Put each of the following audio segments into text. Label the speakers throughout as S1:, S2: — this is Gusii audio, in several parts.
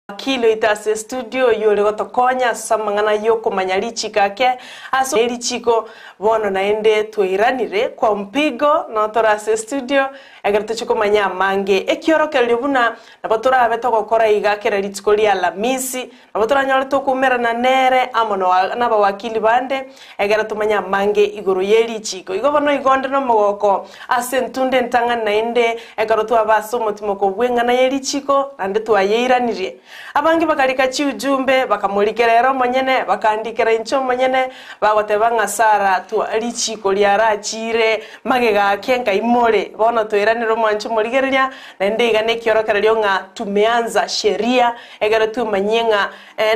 S1: Wakili oito ase estudio oyio ore gotokonya ase amang'ana y'okomanya richiko ake ase erichiko bono naende twairanire kwa mpigo notore ase estudio ekero tochia komanya amange ekiorokererio buna nabo torabe togokora iga kera rituko ria Alamisi Nabo toranyore tokoumerana nere amo nabawakili bande, ekero tomanye amange igoro ye richiiko. Igo bono igo onde nomogoko ase entunda entang'ani naende, ekero twaba ase omotimoko bw'eng'ana ye richiiko, naende twayeiranirie. Abange bakarika chiujumbe, bakamorikera ere omonyene, bakandikera inche omonyene, bagoteba ng'a Sara, twa richiiko riarachiire magega ake nkaimore. Bono twairanire omwancho omorigereria, naende iga nekiorokererio ng'a tumeanza sheria Ekero twemanyie ng'a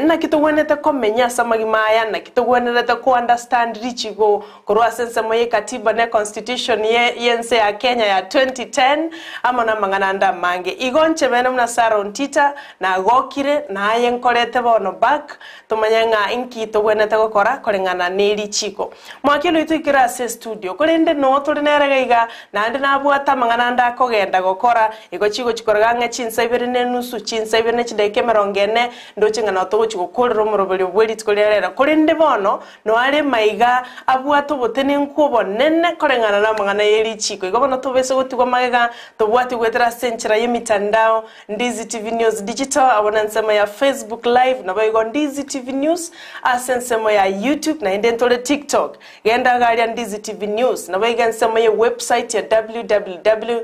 S1: naki togwenerete komenya ase amagima aya, naki togwenerete ko understand richiko korwa ase ensemo ye katiba ne constitution ye yense ya Kenya ya 2010 amo namang'ana ande amange. Igo inche bene buna Sarah Ontita nagokire naye nkorete bono back tomanye ng'a inki togwenerete gokora koreng'ana ne richiko. Mwakelo oito ikere ase estudio korende noo tore nere iga iga naende nabwate amang'ana ande akogenda gokora Igo chigochia korega ang'e chinsa ibere na enusu, chinsa ibere ne chidaeka emerongo ene, ndoche ng'a nao togochia gokorera omoroberio bwe rituko ria rero. Korende bono, noare maiga abwate obotenenku obonene koreng'ana namang'ana ye richiiko. Igo bono tobese gotigwa magega, tobwati goetera ase enchera y'emitandao, Ndizi TV News Digital, abwo na ensemo ya Facebook Live, naboigo Ndizi TV News ase ensemo ya YouTube, naende ntore TikTok. Genda iga aria Ndizi TV News, naboigo ensemo ye website ya www.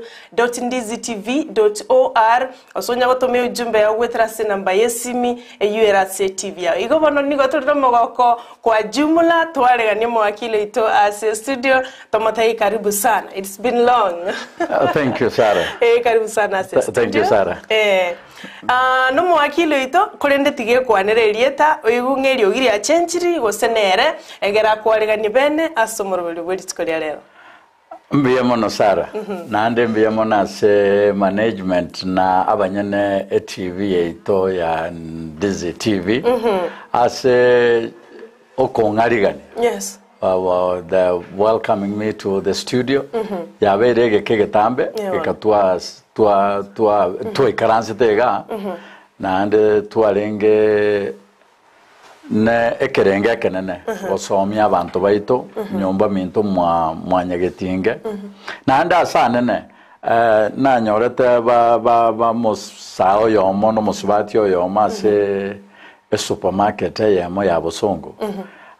S1: Ndizitv.or ase onya gotoma eujumbe yao goetera ase enamba y'esimi eyio ere ase etv yao. Igo bono nigo tore nomogoko kwa jumla twaregania omowakili oito ase estudio tomotebie karibu sana it's been long.
S2: Thank you Sarah.
S1: Eh, karibu sana ase
S2: Thank you,
S1: estudio.
S2: Sarah.
S1: Eh, ah, nomowakili oito korende tiga ekwanere erieta oigwe ng'a eriogi riachenchiri gose nere egere akwareganie bene ase omoroberio bwe rituko ria rero.
S2: Mbuya mono Sarah, naende mbuya mono ase management na abanyene eTV yaito ya Ndizi TV ase okong'arigania
S1: Yes.
S2: the welcoming me to the studio yabeire egeka egetambe
S1: Yeah.
S2: geka twa twa twa twaikaransete igaa naende twarenge Ne ekerengo ekenene gosomia abanto baito nyomba minto mwa mwanyagetinge. Naende ase anene nanyorete ba ba ba mosae oyomo na omosubati oyomo ase esupermarket eyemo ya bosongo,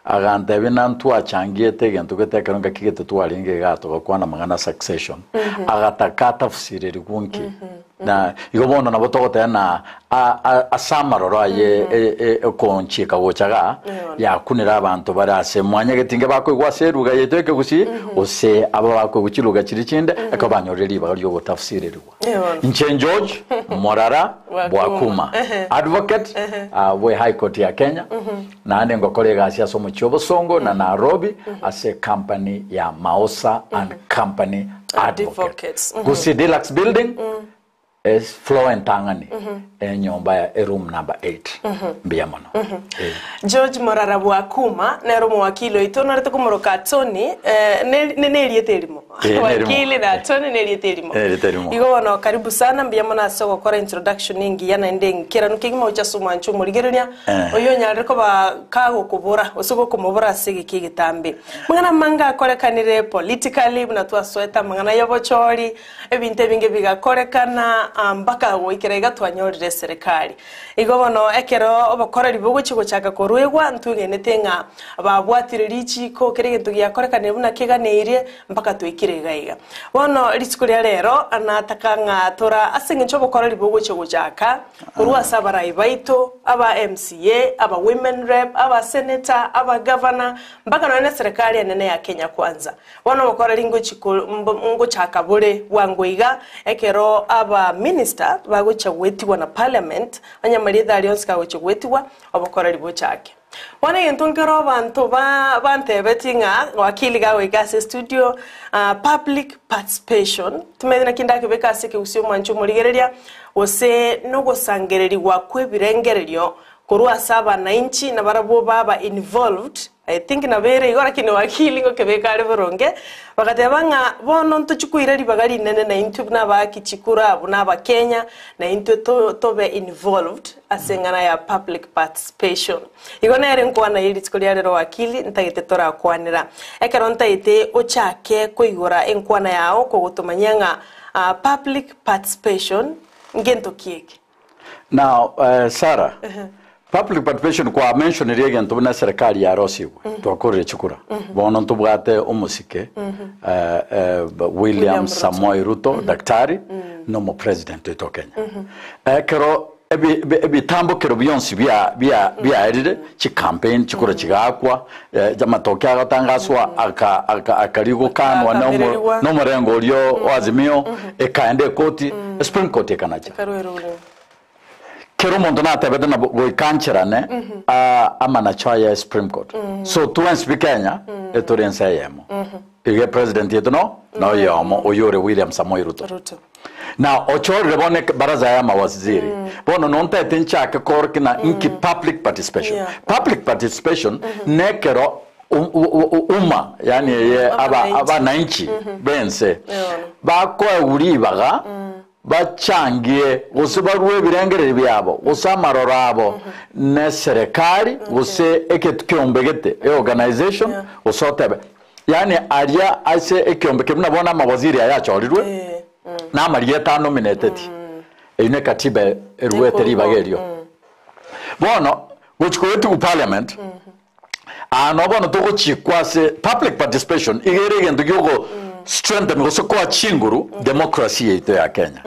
S2: agantebia na ntwachangiete egento gete ekero ngaki gete twarenge igaa togakwana amang'ana succession, agataka atafusirerigwe nki. Na igo bono nabo togoteba na ase amaroro aye okonchieka gocha igaa, yakunire abanto bare ase mwanyagetinge bakoigwa ase eruga yaito y'ekegusii, gose aba bakoigwa chiruga chiria chinde, ekero banyorire ribaga ri'ogotafsirerigwa. Inche George Morara Bwakuma, advocate bwe High Court ya Kenya, naende ngokora egasi ase omochie o Bosongo na Nairobi ase ecompany ya Maosa and Company Advocate.
S1: Advocates.
S2: Gusii Deluxe Building, es floor entang'ani, enyomba ya eroom number 8. Mbuya mono. Eh.
S1: George Morara Bwakuma nere omowakili oito norete komoroka Attorney eh, ne- ne- nerieta erimo
S2: Eh, nerimo.
S1: wakili na attorney nerieta erimo
S2: Nerieta erimo.
S1: igo bono karibu sana mbuya mono ase ogokora introduction engiya naende enkeranu kegima gochia ase omwancho omorigereria
S2: Eh.
S1: oyo onyarire koba kagokobora gose gokomobora ase egeka egetambe Amang'ana amange akorekanire politically buna twasoete amang'ana y'obochori, ebinto ebinge bigakorekana mpaka goikera iga twanyorire eserekari. Igo bono ekero obokoreri bogochia gochaka koruegwa ntwegenete ng'a babwatire richiko kera egento giakorekanire buna keganeirie mpaka twaikire iga iga. Bono rituko ria rero nataka ng'a tora ase eng'encho obokoreri bogochia gochaka korwa ase abarai baito, aba MCA, aba women rep, aba senator, aba governor, Mpaka nonya neserekari enene ya Kenya Kwanza. Bono obokoreri ngochi ngochaka bore bwango iga ekero aba minister bagochia goetigwa na parliament onye amarieta aria onsi kagochia goetigwa obokoreri bochake. Bono egento nkero abanto ba bantebeti ng'a wakili gagoika ase studio public participation timanyeti naki ndakebeke ase ekegusii omwancho omorigereria gose nogosangererigwa kwebirengererio Korwa ase abanainchi nabarabwo baba involved. I think nabo ere igo lakini wakili ngokebeka are boronge, bagateba ng'a bono ntochie koira ribaga rinene na intwe buna abaaki chikura abwo na abakenya, na intwe to tobe involved ase eng'ana ya public participation. Igo nere nkwana ye rituko ria rero wakili ntagete torakwanera. Ekero ntaete ochake koigora enkwana yao kogotomanyia ng'a public participation ngento ki eke?
S2: Now Sarah, public participation kwa mentionire egento buna eserekari yarosigwe, twakorire chikura, bono ntobwate omosike William
S1: William Ruto.
S2: Samoei Ruto, daktari, na omopresident oito o Kenya. Ekero ebi- ebi- ebitambokero bionsi bia- bia- biaerire, chicampaign, chikura chigaakwa, amatoke agatangaswa, aka- aka- akarigokanwa na omo-
S1: Akamererigwa.
S2: na omorengo oria o Azimio, ekaenda ekoti, Supreme Court ekanacha.
S1: Ekarwera orimo.
S2: Kera omonto natebete na goika ncherane amanacho aya e Supreme Court. So twensi pi Kenya etore ense eyemo. Iga epresident yetu no noyomo oyio ore William Samoei Ruto.
S1: Ruto.
S2: Na ochorire bono baraza ya mawaziri. Bono nontaete nchake koorokia na inki public participation. Public participation nekero umma yani eye aba
S1: Abananchi.
S2: abananchi bense
S1: Eono.
S2: bakoegwa ribaga bachangie gose barue ebirengererio biabo gose amaroro abo neserekari gose eketu kiombe gete eorganization
S1: Yeah.
S2: gose otebe yani aria ase ekiombe keria buna bono amawaziri aya achorirwe
S1: Eh,
S2: na amarieta anomineteti eyio ne katiba eruete ribaga erio bono gochi koetigwa parliament Aa noo bono togochikwa ase public participation iga ere egento giogo strengthen gose koa chinguru democracy yaito ya Kenya.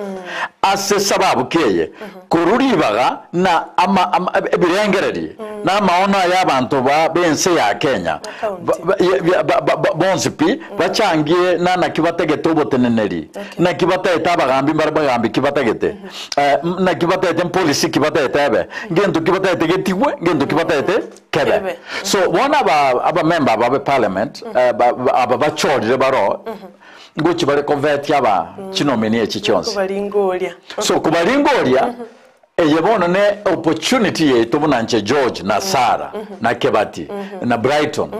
S2: Ase sababu ki eye? Korwa ribaga na ama, ama, ebirengererie na amaono aya abanto ba bense ya Kenya
S1: County.
S2: ba, ye- ba, ba, ba, ba, bonsi pi bachangie na naki batagete oboteneneri naki batagete abagambi mbare bagambi ki batagete Eh, naki batagete mpolicy ki batagete ebe ngento ki batagete getigwe ngento ki batagete Kebe.
S1: Kebe.
S2: So bono aba abamember aba be parliament eh, ba- ba- aba bachorire baro ngochi bare kovetia aba chinomini echi chionsi.
S1: Kobaringoria.
S2: So kobaringoria eye bono ne opportunity yaito buna inche George na Sarah na Kebati na Brighton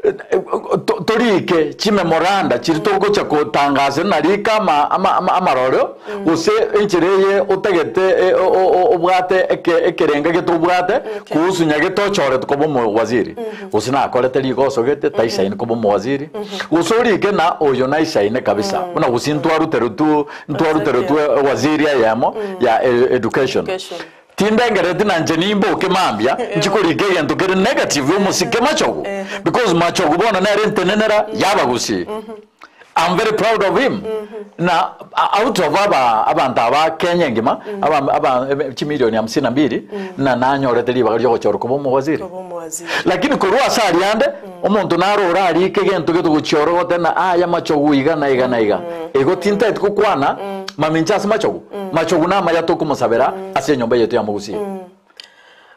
S2: Eh, eh, to- torike chimemoranda chiri togocha kotangasera narike ama ama ama amaroreo Gose enchera eye otagete e, o- o- o- obwate eke ekerenga gete obwate kuhusu nyagete ochorete koba omowaziri gose nakorete rigoso gete taisaini koba omowaziri gose orike na oyo naisaine kabisa buna gose ntwaruterwe tu ntwaruterwe tu ewaziri eyemo ya e- education
S1: Education.
S2: tindengereti na inche nimboke mambia nchikorika egento kere negative omosike machogu because machogu bono nere ntenenera yabagusii I'm very proud of him na out of aba abanto aba Kenya engima aba aba chimilioni hamsini na mbili na nanyorete ribaga riogochorwa koba omowaziri
S1: Koba omowaziri.
S2: lakini korwa ase aria ande omonto naro orarike egento getogochia oro gote na aya machogu iga na iga na iga igo tintaeti gokwana mamincha ase machogu machogu namaya tokomosabera ase enyomba yaito ya mogusii.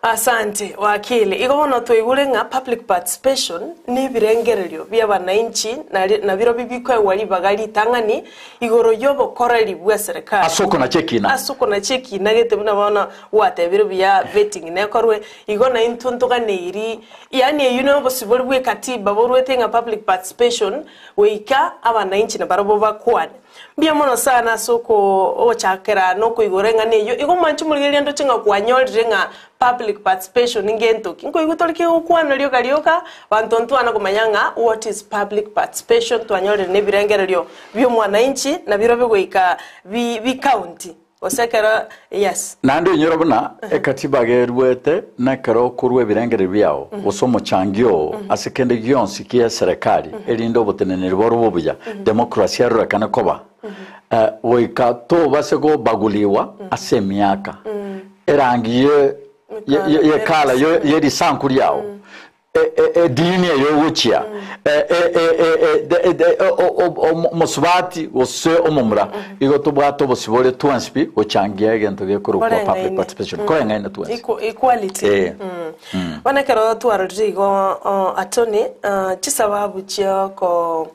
S1: Asante wakili. Igo bono twaigure ng'a public participation nebirengererio bia abanainchi nari nabirobio bikoegwa ribaga ritang'ani igoro y'obokoreri bwa eserekari.
S2: Ase okonacha ekina.
S1: Ase okonacha ekina gete buna bono gwatebire buya vetting nekorwe, igo naintwe ntoganeiri yaani eyio na obosibori bwa ekatiba borwete ng'a public participation goika abanainchi nabarobwo bakwane. Mbuya mono sana ase ogochakera na okoigora eng'ana eyio. Igo mwanche omorigereria ndoche ng'a kwanyorire ng'a public participation ngento ki. Nkoigwa tore kegokwana rioka rioka, banto ntwana komanya ng'a what is public participation, twanyorire na ebirengererio bia omwananchi nabirobio goika bi bi county gose ekero yes.
S2: Naende oinyore buna ekatiba geruete nekero okorua ebirengererio biao gose omochangio oo ase kende gionsi ki'eserekari erinde oboteneneri borobwo obuya, democracy erorekane koba, goika tobase kobaguliwa ase emiaka, erangi ye ye ye colour ye risanku riao. Edini eye ogochia, omosubati gose omomura, igo tobwate obosibore twensi pi gochangia egento gekorokwa public
S1: Koreng'aine.
S2: participation. Koreng'aine twensi.
S1: Equality.
S2: Eh.
S1: Bono ekero twarorire igo oh, Attorney, ah, chisababu chia oko.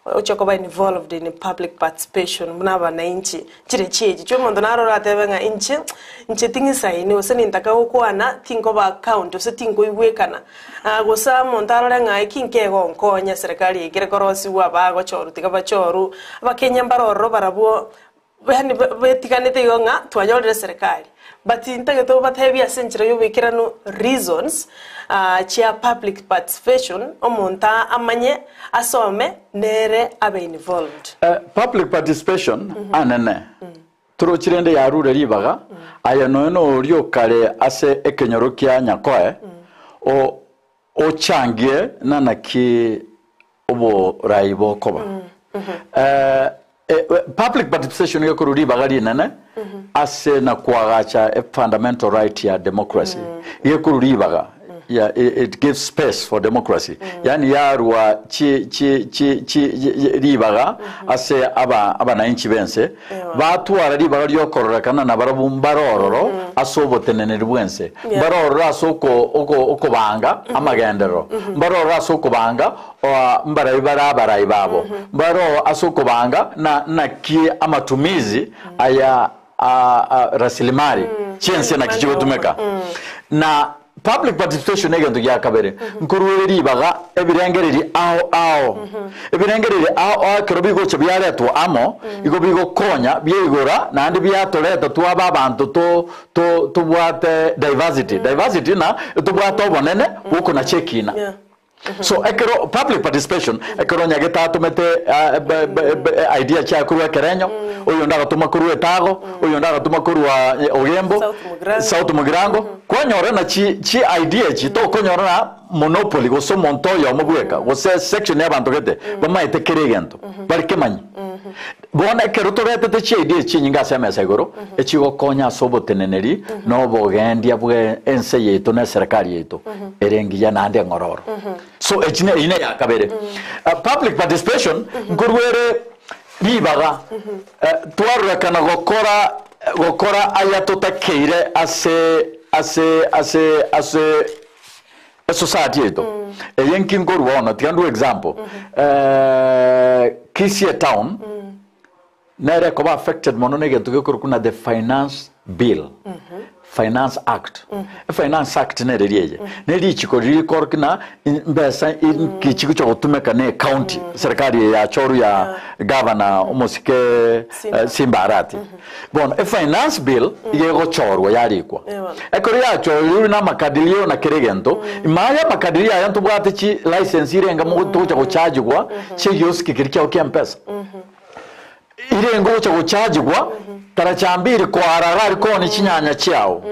S1: Oche koba involved in public participation buna abanainchi, chire chiechi chio omonto naro oratebe ng'a inche, inche ting'isaini gose nintaka gokwana tinkoba account gose tinkoigwekana, gose omonto arore ng'a eki nkegonkonya serikali eye ekere korosiwa bagochorwa tiga bachorwe, abakenya mbare ororo barabwo Yaani betiganete igo ng'a twanyorire serikali, but ntagete obatebie ase enchera ya oboikeranu reasons chia public participation omonto amanye asome nere abe involved.
S2: Public participation anene torochi rende yarure ribaga aye nonya noria okare ase ekenyoro kia Nyakoe o ochangie nanaki oborai bokoba. Public participation gekorwa ribaga rinene ase na koagacha e fundamental right ya democracy. Gekorwa ribaga ya it gives space for democracy. Yaani yarwa chi chi chi chi ribaga ase aba abananchi b'ense batwara ribaga riokororekana nabarabwo mbare ororo ase oboteneneri bw'ense. Mbare ororo ase okobanga amagenderero, mbare ororo ase okobanga mbarai bare abarai babo, mbare ororo ase okobanga na naki amatumizi aya rasilimali chi'ense naki chigotumeka. Na public participation negento gia kabere, nkoruere ribaga ebirengererio ao ao. Ebirengererio ao ao ekero bigocha biaretwa amo, igo bigokonya biaigora naende biatoreta twaba abanto to To, tobwate diversity. Diversity na tobwate obonene bw'okonacha ekina.
S1: Yeah.
S2: So ekero public participation, ekero onyagete atomete ah, be- be- be- idea chiaye korwa ekerenyo, oyonde agatoma korwa etago, oyonde agatoma korwa eh, ogembo,
S1: South Mugirango.
S2: South Mugirango, kwanyora na chi, chi idea echi tokonyora na monopoly gose omonto oyomo bweka, gose section y'abanto gete, bamaete kera egento, bari kemanyi. Bono ekero toretete chiaidi echi chinyinge ase emesa igoro, echigokonya ase oboteneneri na obogendia bwe ense yaito na eserekari yaito ere engiya naende eng'ororo. So echi ne eyio neya kabere. Public participation nkorwa ere ribaga twarorekana gokora gokora aya totakeire ase ase ase ase Esociety yaito eye nki nkorwa bono tiga ndue example Kisii etown nere ekoba affected mono na egento gekorokwa na the finance bill, finance act. Efinance act nere eria eye, ne richiko riria rikorokia na mbesa nki chigocha gotumeka na ecounty, serikali eye yachorwa ya governor omosike Simba Arati. Bono efinance bill iga egochorwa yarikwa. Ekero yachorirwe na amakadirio na kera egento, ime aya amakadirio aya ntobwate chi license irenga mogo togocha gochagigwa chi'egiosiki keria kiao kia mpesa. Irenga ogocha gochagigwa taracha mbiri koara iga aria koonia chinyanya chiao.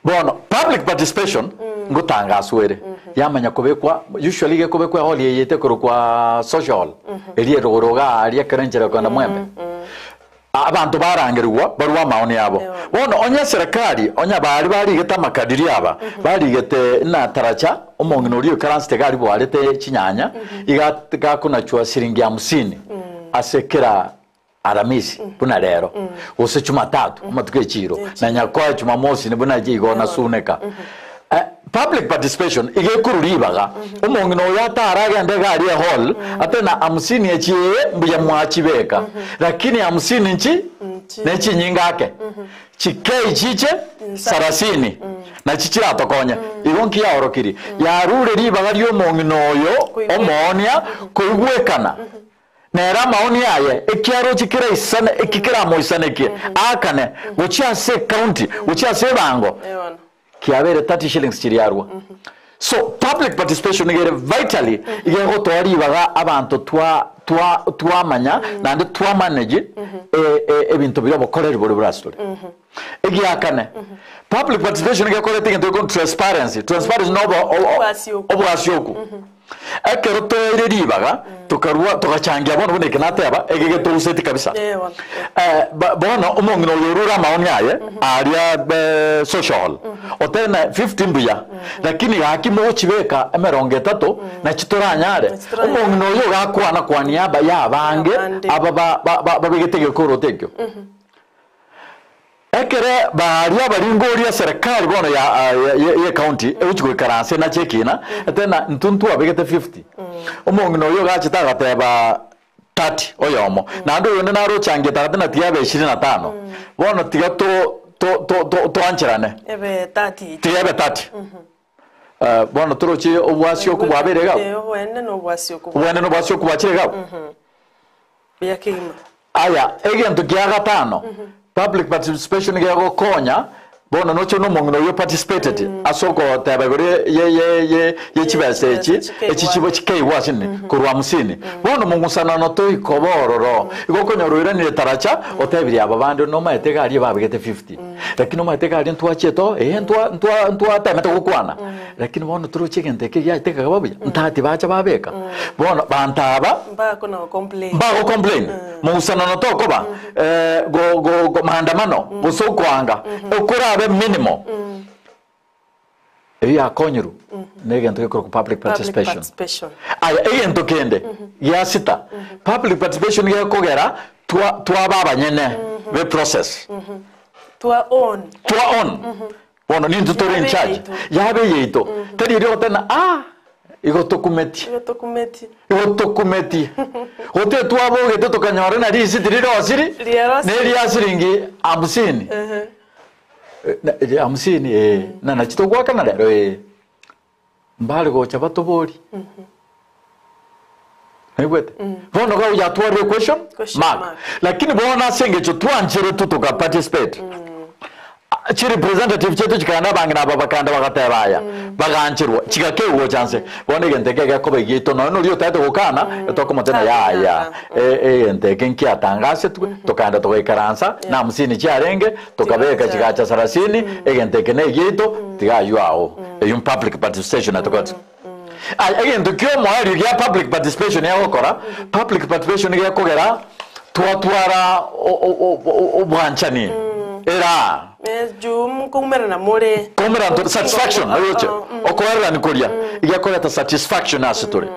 S2: Bono public participation ngotangaswa ere yamanya kobekwa usually iga ekobekwa ehall eye etekorokwa social hall eria erogoro iga aria ekero enchera ekogenda mwembe. Abanto barangerigwa barue amaoni abo. Bono onye eserekari onye baria barigete amakadirio aba barigete na taracha omong'ina oria oikaransete iga aria bwarete chinyanya iga gakonachwa siringi hamsini ase kera Aramisi, buna rero, gose Chumatatu, amatuko echiiro, na Nyakoe Chumamosi, buna igo na Suneka. Public participation iga ekorwa ribaga, omong'ina oyo atare agende iga aria ehall, ate na hamsini echi ee mbuya mwachibeka, lakini hamsini nchi nechinyinga ake, chikei chiche sarasini, nachi chiratokonye. Igo nki yaorokirie? Yarure ribaga ri'omong'ina oyo omoonia koigwekana. Nere amaoni aye, ekiaroche keraisane, eki keramoisanekie, aakane gochia ase ecounty, gochia ase ebango, kiabeire 30 shillings chiria arwa. So public participation nigo ere vitally, iga egotoa ribaga abanto twa twa twamanya naende twa manage ebinto biria obokoreri boria bore ase tore. Egiakane, public participation nigo ekoreta egento gekorwa transparency, transparency nobo
S1: Obwasioku.
S2: obwasioku. Ekero toire ribaga, tokarua togachangia bono buna eke nateba, eke getouseti kabisa.
S1: Eh, bono.
S2: Eh, bono omong'ina oyo orure amaoni aye aria eh, social hall otebe na 50 mbuya lakini gaki mogochibeka emerongo etato nachi toranyare
S1: Nachi toranyare.
S2: omong'ina oyo gakwana kwa niaba ya abange
S1: Abande.
S2: aba babegete egekoroto ekio. Ekere baria abaringoria eserekari bono ya ye county egochi goikaransa enache ekina, tena intwe ntwabegete 50. Omong'ina oyio ogachete agateba 30 oyomo, naende oyonde naro ochangiete agati natiga abe ishirini na tano. Bono tiga to to to to toancherane.
S1: Ebe 30
S2: Tiga ebe 30. Bono toroche obwasioku bwabeire iga abwo?
S1: Eh, obwene na obwasioku
S2: Obwene na obwasioku bwachire iga abwo?
S1: Buya kegima.
S2: Aya, egento kia gatano, public participation gegokonya, bono noche na omong'ina oyio participated ase ogoteba igoro ye ye ye ye ye chibesa echi, echi chibo chikeigwa ase nini, korwa hamsini. Bono mong'usanano toikoba ororo, igo okonyora oiranire taracha, otebirie aba bande nomaete iga aria babegete 50. Lakini omanyete iga aria ntwachiete oo, ee ntwa ntwa ntwatemete gokwana, lakini bono toroche egento eke giacha tikaba buya, ntati bacha babeka. Bono banto aba,
S1: Mbakona go complain.
S2: mbago complain, mogusanano tokoba, go go go maandamano, gose okoanga, okorabe minimal. Eyio yakonyirwe na egento gekorokwa public
S1: Public
S2: participation.
S1: participation.
S2: Aya egento kende gia sita, public participation gekogera twa twaba abanyene be process.
S1: Twa own.
S2: Twa own. Bono nintwe tore in
S1: Yabe
S2: charge.
S1: yaito.
S2: Yabe yaito. Tari erio ogoteba ah igo tokumetie.
S1: Igo tokumetie.
S2: Igo tokumetie. Gotee twabogete tokanyora na risiti rirosiri
S1: Riarosiri.
S2: ne ria siringi hamsini. Na ere hamsini ee, na nachi togoakana rero ee. Mbare gocha batoborie. Naigwete? Bono iga oyatwarire question
S1: Question
S2: mark.
S1: mark.
S2: Lakini bono ase eng'encho twancheretwe toka participate, chi representative chiaito chikagenda abang'ina aba bakagenda bagateba aya, bagancherwa, chigakegwa gocha nse. Bono egento eke gekoba egiaito nonya noria otagete gokana, etokomotebia yaya, egento eke nkiatangasetwe, tokagenda togaikaransa, na hamsini chiarenge, Tokabeka chigacha sarasini, egento eke negiaito, tiga ayio ao. Eyio public participation atoka Aya, egento kia omoerio gia public participation egokora, public participation gekogera twatwara obwanchani era.
S1: Juu mkoumerana more.
S2: Koumerana tore satisfaction oroche okoererani koria iga ekoreta satisfaction ase tore.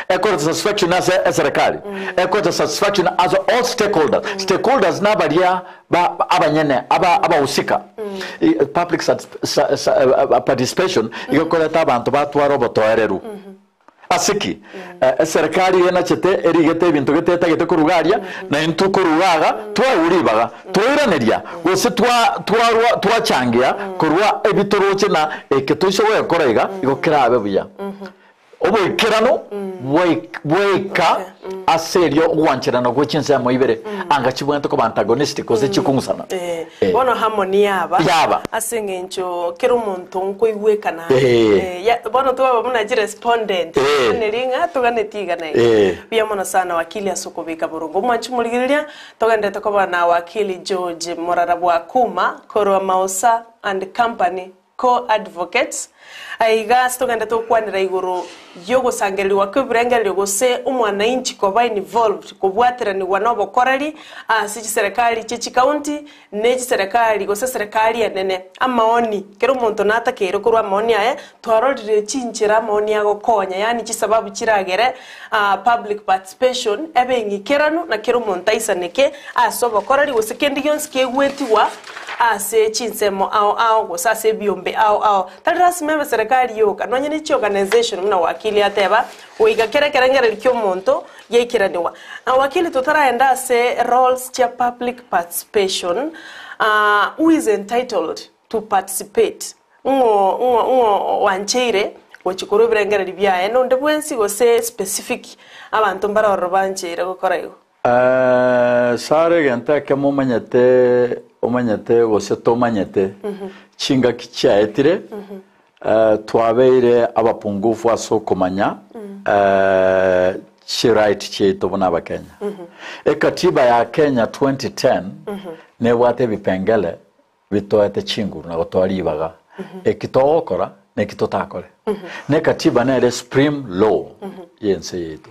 S2: Ekoreta satisfaction ase eserekari, ekoreta satisfaction ase all stakeholders. Stakeholders nabaria ba abanyene aba abahusika. Public participation iga ekoreta abanto batware obotoereru. Ase ki? Eserekari iga enachete erigete ebinto gete etagete koruga aria, na intwe koruga iga twaigwa ribaga, twairaneria gose twa twarwa twachangia korwa ebitoroche na eke toise gokora iga, igo kerabe buya. Oboikeranu bwaika ase erio ogwancherana gwe chinsemo ibere anga chibwenerete koba antagonistic gose chikong'usana.
S1: Eh, bono harmony yaba
S2: Yaba.
S1: ase eng'encho kera omonto nkoigwekana are.
S2: Eh.
S1: Eh, ya- bono twaba buna chirespondent
S2: Eh.
S1: neri ng'a toganeti iga na iga.
S2: Eh.
S1: Buya mono sana wakili ase okobeka boronge. Omwanchi morigereria togenderete koba na wakili George Morara Bwakuma korwa Mausa and Company Co-advocates, Aiga ase togende togokwanera igoro y'ogosangererigwa kw'ebirengererio gose omwanainchi koba involved kobwateranigwa n'obokoreri ase chiserekari chie chikaunti ne chiserekari gose eserekari enene. Amaoni, kera omonto natakeire korwa amaoni aye, twarorire chinchera amaoni agokonya yaani chisababu chiragere public participation ebe eng'ikeranu na kera omonto aisaneke ase obokoreri gose kende gionsi kegwetigwa ase chinsemo ao ao gose ase ebiombe ao ao. Tari lasima ebe serikali yoka, nonye ne chiorganization buna wakili ateba, goika kera ekerengererio ki'omonto giaikeranigwa. Na wakili totaraenda ase roles chia public participation, who is entitled to participate? Ng'o ng'o ng'o oancheire gochia korwa ebirengererio biaye? Nonde bwensi gose specific abanto mbare ororo bancheire gokora igo?
S2: Sara egento ekemo omanyete omanyete gose tomanyete, chingaki chiaetire, twabeire abapungufu ase okomanya chiright chiaito buna abakenya. Ekatiba ya Kenya 2010 nebwate ebipengele bitoete chinguru na gotoa ribaga eki togokora na eki totakore. Na ekatiba nere supreme law y'ense yaito.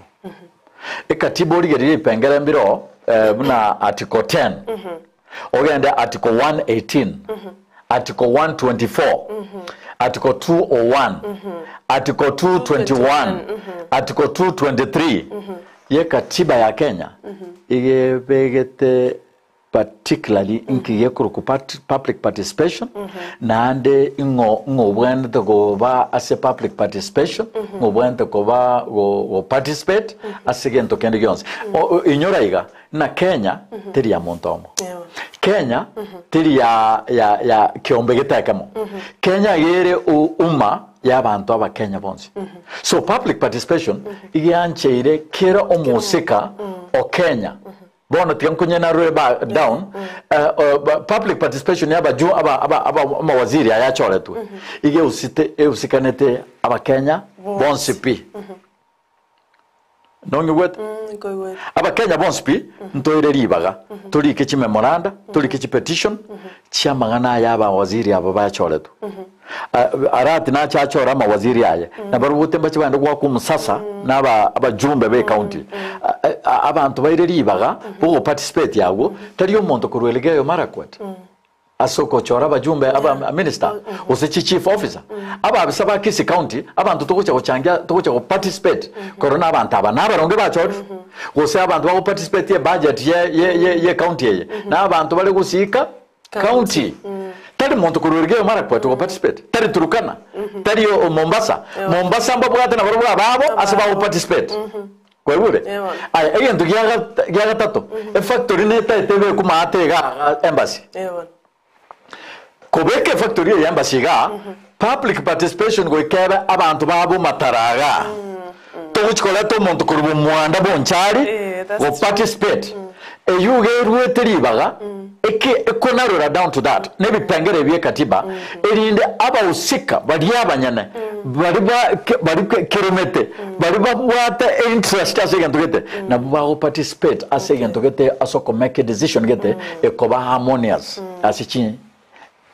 S2: Ekatiba origererie ebipengere mbiroo buna article 10, ogende article 118, article 124, article 201, article 221, article 223 y'ekatiba ya Kenya iga ebegete. Particularly nki gekorokwa part public participation, naende ing'o ng'o obwenerete koba ase public participation, ng'o obwenerete koba go go participate ase gento kende gionsi. O o inyora iga, ng'a Kenya teri ya monto omo. Kenya teri ya ya ya kiombe gete ekemo. Kenya iga ere u umma ya abanto abakenya bonsi. So public participation iga eancheire kera omosika o Kenya Bono tiga nkonyenarure ba down public participation ya abaju aba aba aba amawaziri aya achoretwe iga eusite eusikanete abakenya bonsi pi. Nong'igwete?
S1: Nkoigwete.
S2: Abakenya bonsi pi ntoire ribaga torike chimemoranda torike chipetition chiamang'ana aya abawaziri aba bachoretwe. Arati nache achore amawaziri aye, na barabwo timbache bagende goaka omosasa na aba abajumbe be county. Abanto baire ribaga bogo participate agwo, tari omonto korwa Elgeyo Marakwet ase ogochora abajumbe aba minister gose chi chief officer. Ababisa ba Kisii county abanto togocha gochangia togocha go participate korora na abanto aba nabaronge bachorirwe gose abanto bago participate ebudget ye ye ye county eye na abanto bare gosika County. Tari monto korwa Elgeyo Marakwet ogo participate, tari Turkana, tari o Mombasa. Mombasa mbabwate nabarobwo ababo ase bago participate. Kwaigure? Aya, egento gia gia gatato, efactory netaete ebekwe maate iga iga embassy. Kobeka efactory eye embassy igaa, public participation goika ebe abanto babo matara igaa. Togochi koreta omonto korwa bomwanda bonchari go participate. Eyio iga eruete ribaga eke ekonarora down to that na ebipengere bie katiba erinde abahusika baria abanyene bari ba bari keromete bari babwate interest ase egento gete nabwo bago participate ase egento gete ase oko make decision gete ekoba harmonious ase chi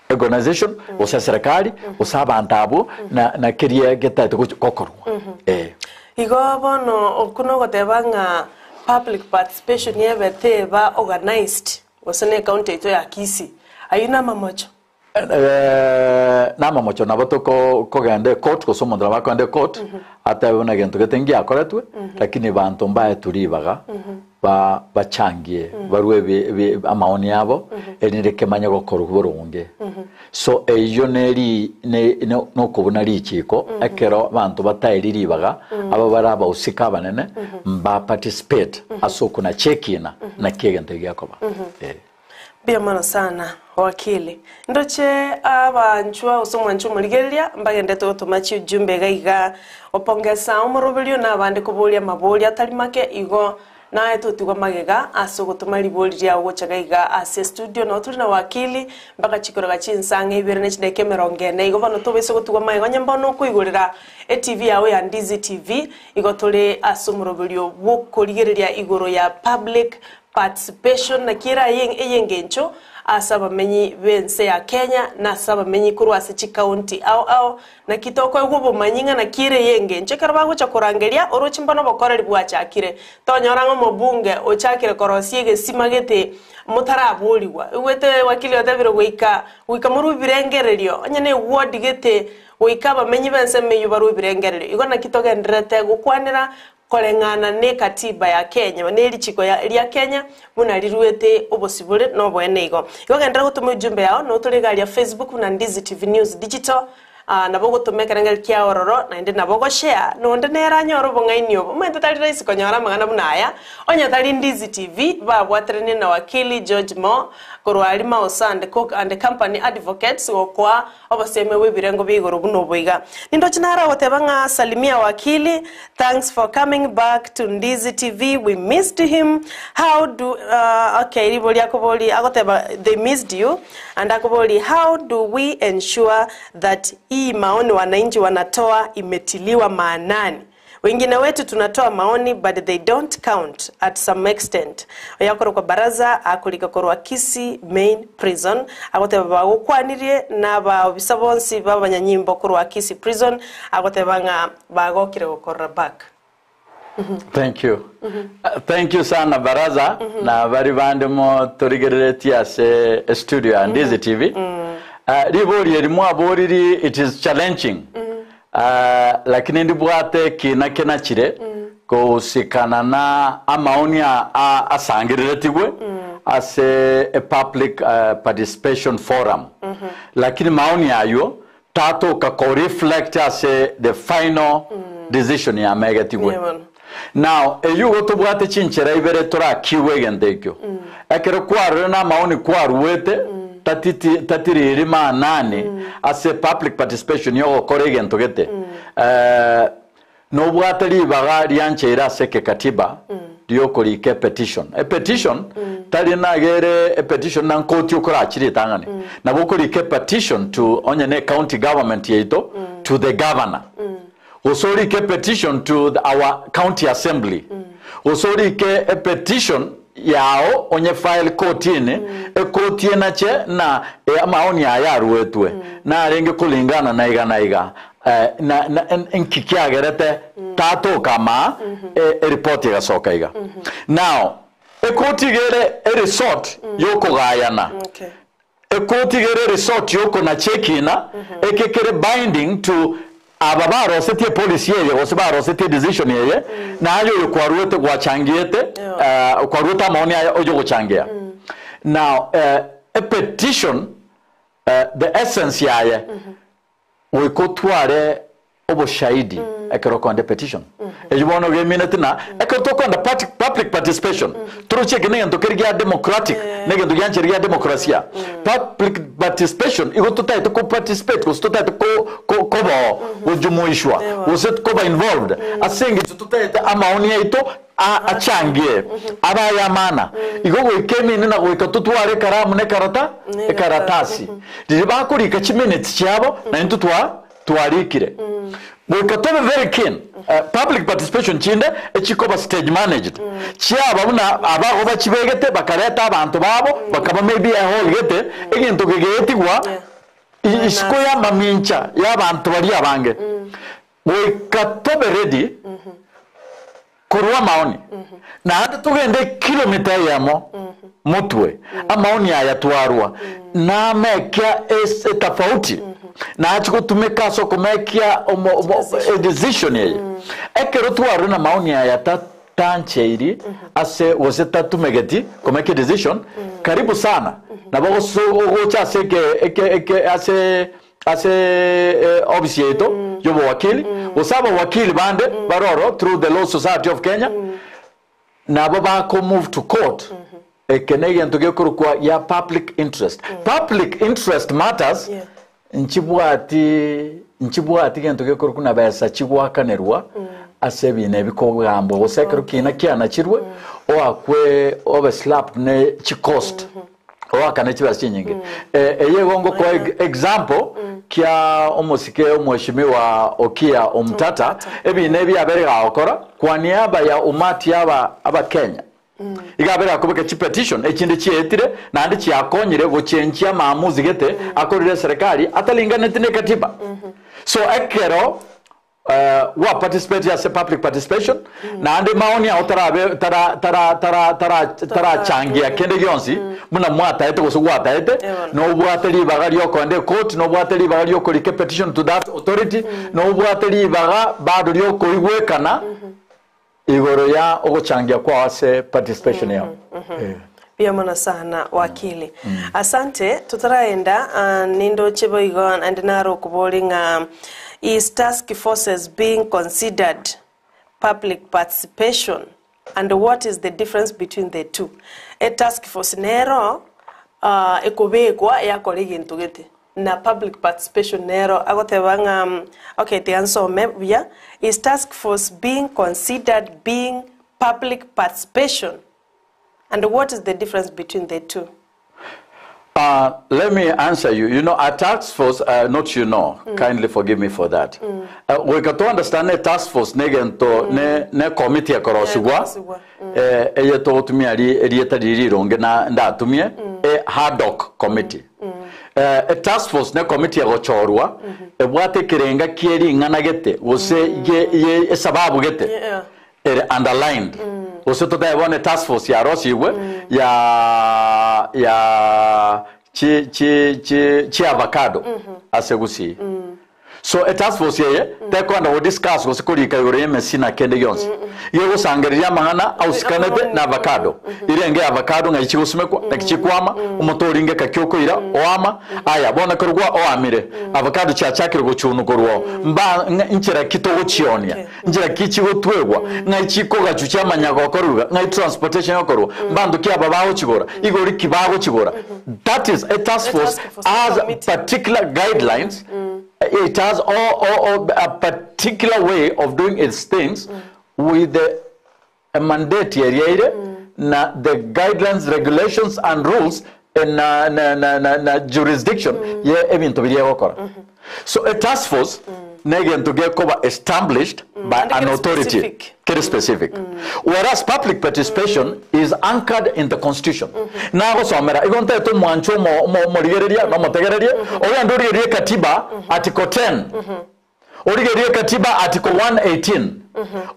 S2: Organization, gose eserekari, gose abanto abwo, na na keria getaete gochi gokorwa. Eh.
S1: Igo bono okwo nogoteba ng'a public participation ebe teba organized gose na ecounty yaito ya Kisii, ayio namamocho?
S2: Namamocho nabo toko kogenda ecourt gose omonto nabo akogenda ecourt atebe buna egento gete ngiakoretwe, lakini banto mbaetwe ribaga ba bachangie barue ebi ebi amaoni abo erinde kemanye gokorwa boronge. So eyio neri ne no nokobuna richiko ekero abanto bataeri ribaga aba bare abahusika abanene mba participate ase okonacha ekina naki egento eki gekoba eh.
S1: Mbuya mono sana wakili. Ndoche abanchwa gose omwancha omorigereria mbagenderete gotoma chiujumbe iga iga gopongesa omoroberio na abande koboria amaborio atari make igo naye totigwa magega ase ogotoma ribori riao gocha iga iga ase estudio nabo tore na wakili mpaka chikoroga chinsang'e ibere ne chidakika emerongo ene igo bono tobaisa gotigwa magega onye mbono okoigorera etv yao ya Ndizi TV igo tore ase omoroberio bw'okorigereria igoro ya public Participation, naki ere aye ey'engencho ase abamenyi b'ense ya Kenya na ase abamenyi korwa ase chikaunti ao ao, naki tokoegwa obomanyi ng'a naki ere ey'engencho ekero bagocha korangeria oroche mbono obokoreri bwachakire. Tonyora ng'a omobunge ochakire korosia egesima gete motaraborigwa. Oigwete wakili otebire goika goika morwe ebirengererio onye ne eward gete goika abamenyi b'ensemo eyio barwe ebirengererio. Igo naki togendererete gokwanera Koreng'ana ne katiba ya Kenya, ne richiko ria Kenya buna riruete obosibore na oboene igo. Igo genderera gotoma ujumbe yao notore iga aria Facebook buna Ndizi TV News Digital, nabo ogotoma ekerengerio kiao ororo naende nabo ogoshare nonde nere anyore obong'aini obo. Omanyete tari rahisi konyora amang'ana buna aya onye tari Ndizi TV babwateranie na Wakili George Mo korwa aria Mausa and Cook and Company Advocates gokoa Obosemia bw'ebirengo bia igoro buna obo iga. Nindoche naro agoteba ng'a salimia wakili, thanks for coming back to Ndizi TV, we missed him, how do uh, okay ribori akobori agoteba they missed you and akobori how do we ensure that hii maoni wananchi wanatoa imetiliwa maanani Wengine wetu tunatoa maoni but they don't count at some extent. Oyo akorokwa Baraza akorika korwa Kisii Main Prison agoteba bagokwanirie nabaobisa bonsi b'abanyanyimbo korwa Kisii Prison agoteba ng'a bagokire gokorora back.
S2: Thank you. Thank you sana Baraza na bari bande motorigereretie ase estudio ya Ndizi TV. Ribori eri mwaboriri it is challenging. Lakini ndibwate ekiina kenachire gosikana na amaoni asangereretigwe. ase e public participation forum lakini maoni aywo tatoka ko reflect ase the final decision yamegetigwe.
S1: Mbuya bono.
S2: Now eywo igo tobwate chinchera ibere torakiwe egento ekio. Ekero kwarorire na amaoni kwaruete tatiti tatiriri maanani ase public participation yogokora egento gete Nobwate ribaga riancheire ase ekekatiba riokorika epetition. Epetition tari naga ere epetition na nkoti okorachi ritang'ani. Nabo okorika epetition to onye ne county government yaito to the governor. Gose orike epetition to the our county assembly. Gose orike epetition yao onye file kotini, ekoti enache na amaoni aya aruetwe narenge kulingana na iga na iga. Na, na, nki kiagerete tatoka amaa eripoti egasoka iga. Now, ekoti iga ere eresort yokogayana.
S1: Okay.
S2: Ekoti iga ere eresort yokonacha ekina, eke kere binding to aba barosetie epolicy eye gose barosetie edecision eye, naye oyo kwaruete gwachangiete, kwaruete amaoni aya oyogochangia. Now, epetition, the essence yaye, Goika otware oboshahidi ekero okoenda epetition. Eyio bono iga emineti na ekero tokoenda party public participation toroche eke negento keri gia democratic negento gianchire gia demokrasia. Public participation igo totaete ko participate gose totaete ko ko koboo gojumuishwa gose koba involved ase eng'encho totaete amaoni aito a achangie abe ay'amana. Igo goika emino na goika totware ekaramu na ekarata ekaratasi. Riria bakorika chiminutes chiabo na intwe twa twarikire. Goika tobe very keen. Public participation chinde echikoba stage managed. Chiaba buna abago bachibegete bakareta abanto babo bakaba maybe ehall gete egento kegeetigwa isiko y'amamincha y'abanto baria abange. Goika tobe ready korwa amaoni, naende togende ekilomita eyemo motwe amaoni aya twarwa namekia etafauti nachi gotumeka ase okomekia edecision eye. Ekero twarure na maoni aya tancheiri ase gose tatumegeti komekia edecision, karibu sana nabo ogocha ase eke eke eke ase Ase ofisi yaito y'obowakili, gose abawakili bande bare ororo through the Law Society of Kenya, nabo bako move to court. Eke negento gekorokwa gia public interest. Public interest matters nchibwati nchibwati gento gekorokwa na besa chigwakanerwa ase ebina ebi kogambwa gose ekero kina kianachirwe oakwe obe slapped ne chicost. Oakane chibesa chinyinge. Eye igo ngokoa example kia omosike omweshimiwa Okiya Omtata, ebina ebi abere gagokora kwa niaba ya umati aba abakenya. Iga abere gakobeka chipetition echinde chietire naende chiakonyire gochenchia amaamuzi gete akorire eserekari atalinganeti ne katiba. So ekero gwa participate ase public participation naende maoni ao tarabe tara tara tara tara tarachangia kende gionsi buna mwataete gose gwataete nobwate ribaga riokoenda ekoti nobwate ribaga riokorika epetition to that authority nobwate ribaga bado riokoigwekana igoro ya ogochangia kwao ase participation yao. Eh.
S1: Mbuya mono sana wakili. Asante totaraenda nindoche boigo naende naro okobori ng'a is task forces being considered public participation and what is the difference between the two? E task force nero ekobekwa yakora egento gete na public participation nero agoteba ng'a okay tiga nsome buya is task force being considered being public participation And what is the difference between the two?
S2: Let me answer you. You know, a task force, not you know, kindly forgive me for that. Goika to understand a task force negento ne ne committee ekorosigwa
S1: Ekorosigwa.
S2: eye togotumia ri erieta riri rironge na ndatumie e ad hoc committee. E task force ne committee egochorwa ebwate ekerenga kie ring'ana gete gose ye ye esababu gete
S1: Yeah.
S2: ere underlined gose totebe bono etask force yarosigwe ya ya chi chi chi chi avocado ase gusii. So e task force eye tekoenda go discuss gose korika igoro y'emesi na kende gionsi. Iga egosangereria amang'ana ausikanete na avocado. Irenge avocado ng'ai chigosimekwa, naki chikwama, omote oringe kaki okoira, oama, aya bono ekero gwa oamire, avocado chiachakire gochunwa korwa oo, mba ng'a nchera ki togochionia, nchera ki chigotwegwa, ng'ai chikogachwa chiamanya gokorwa iga, ng'ai transportation egokorwa, mbanto ki aba bagochigora, igori ki bagochigora. That is, a task force
S1: task force,
S2: has
S1: committee.
S2: particular guidelines, it has all, all, all, a particular way of doing its things with the a mandate eria ere na the guidelines, regulations and rules na, na, na, na, na jurisdiction ye ebinto biria egokora. So a task force negento gekoba established by
S1: And
S2: an
S1: kere
S2: authority
S1: specific.
S2: kere specific. Whereas public participation is anchored in the constitution. Nagosomera igo ntaete omwancho omo- omo- omorigereria na omotegereria ogende origererie katiba article 10 origererie katiba article 118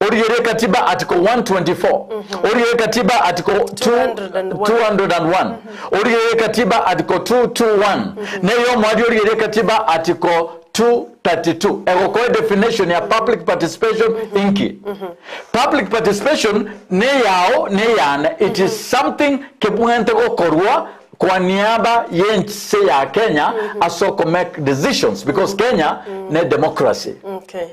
S2: origererie katiba article 124 origererie katiba article 2
S1: 201.
S2: 201 origererie katiba article 221 neyo omwari origererie katiba article 232 egokoa definition ya public participation inki public participation ne yao ne yane it is something kebwente gokorwa kwa niaba yense ya Kenya ase make decisions because Kenya ne democracy.
S1: Okay.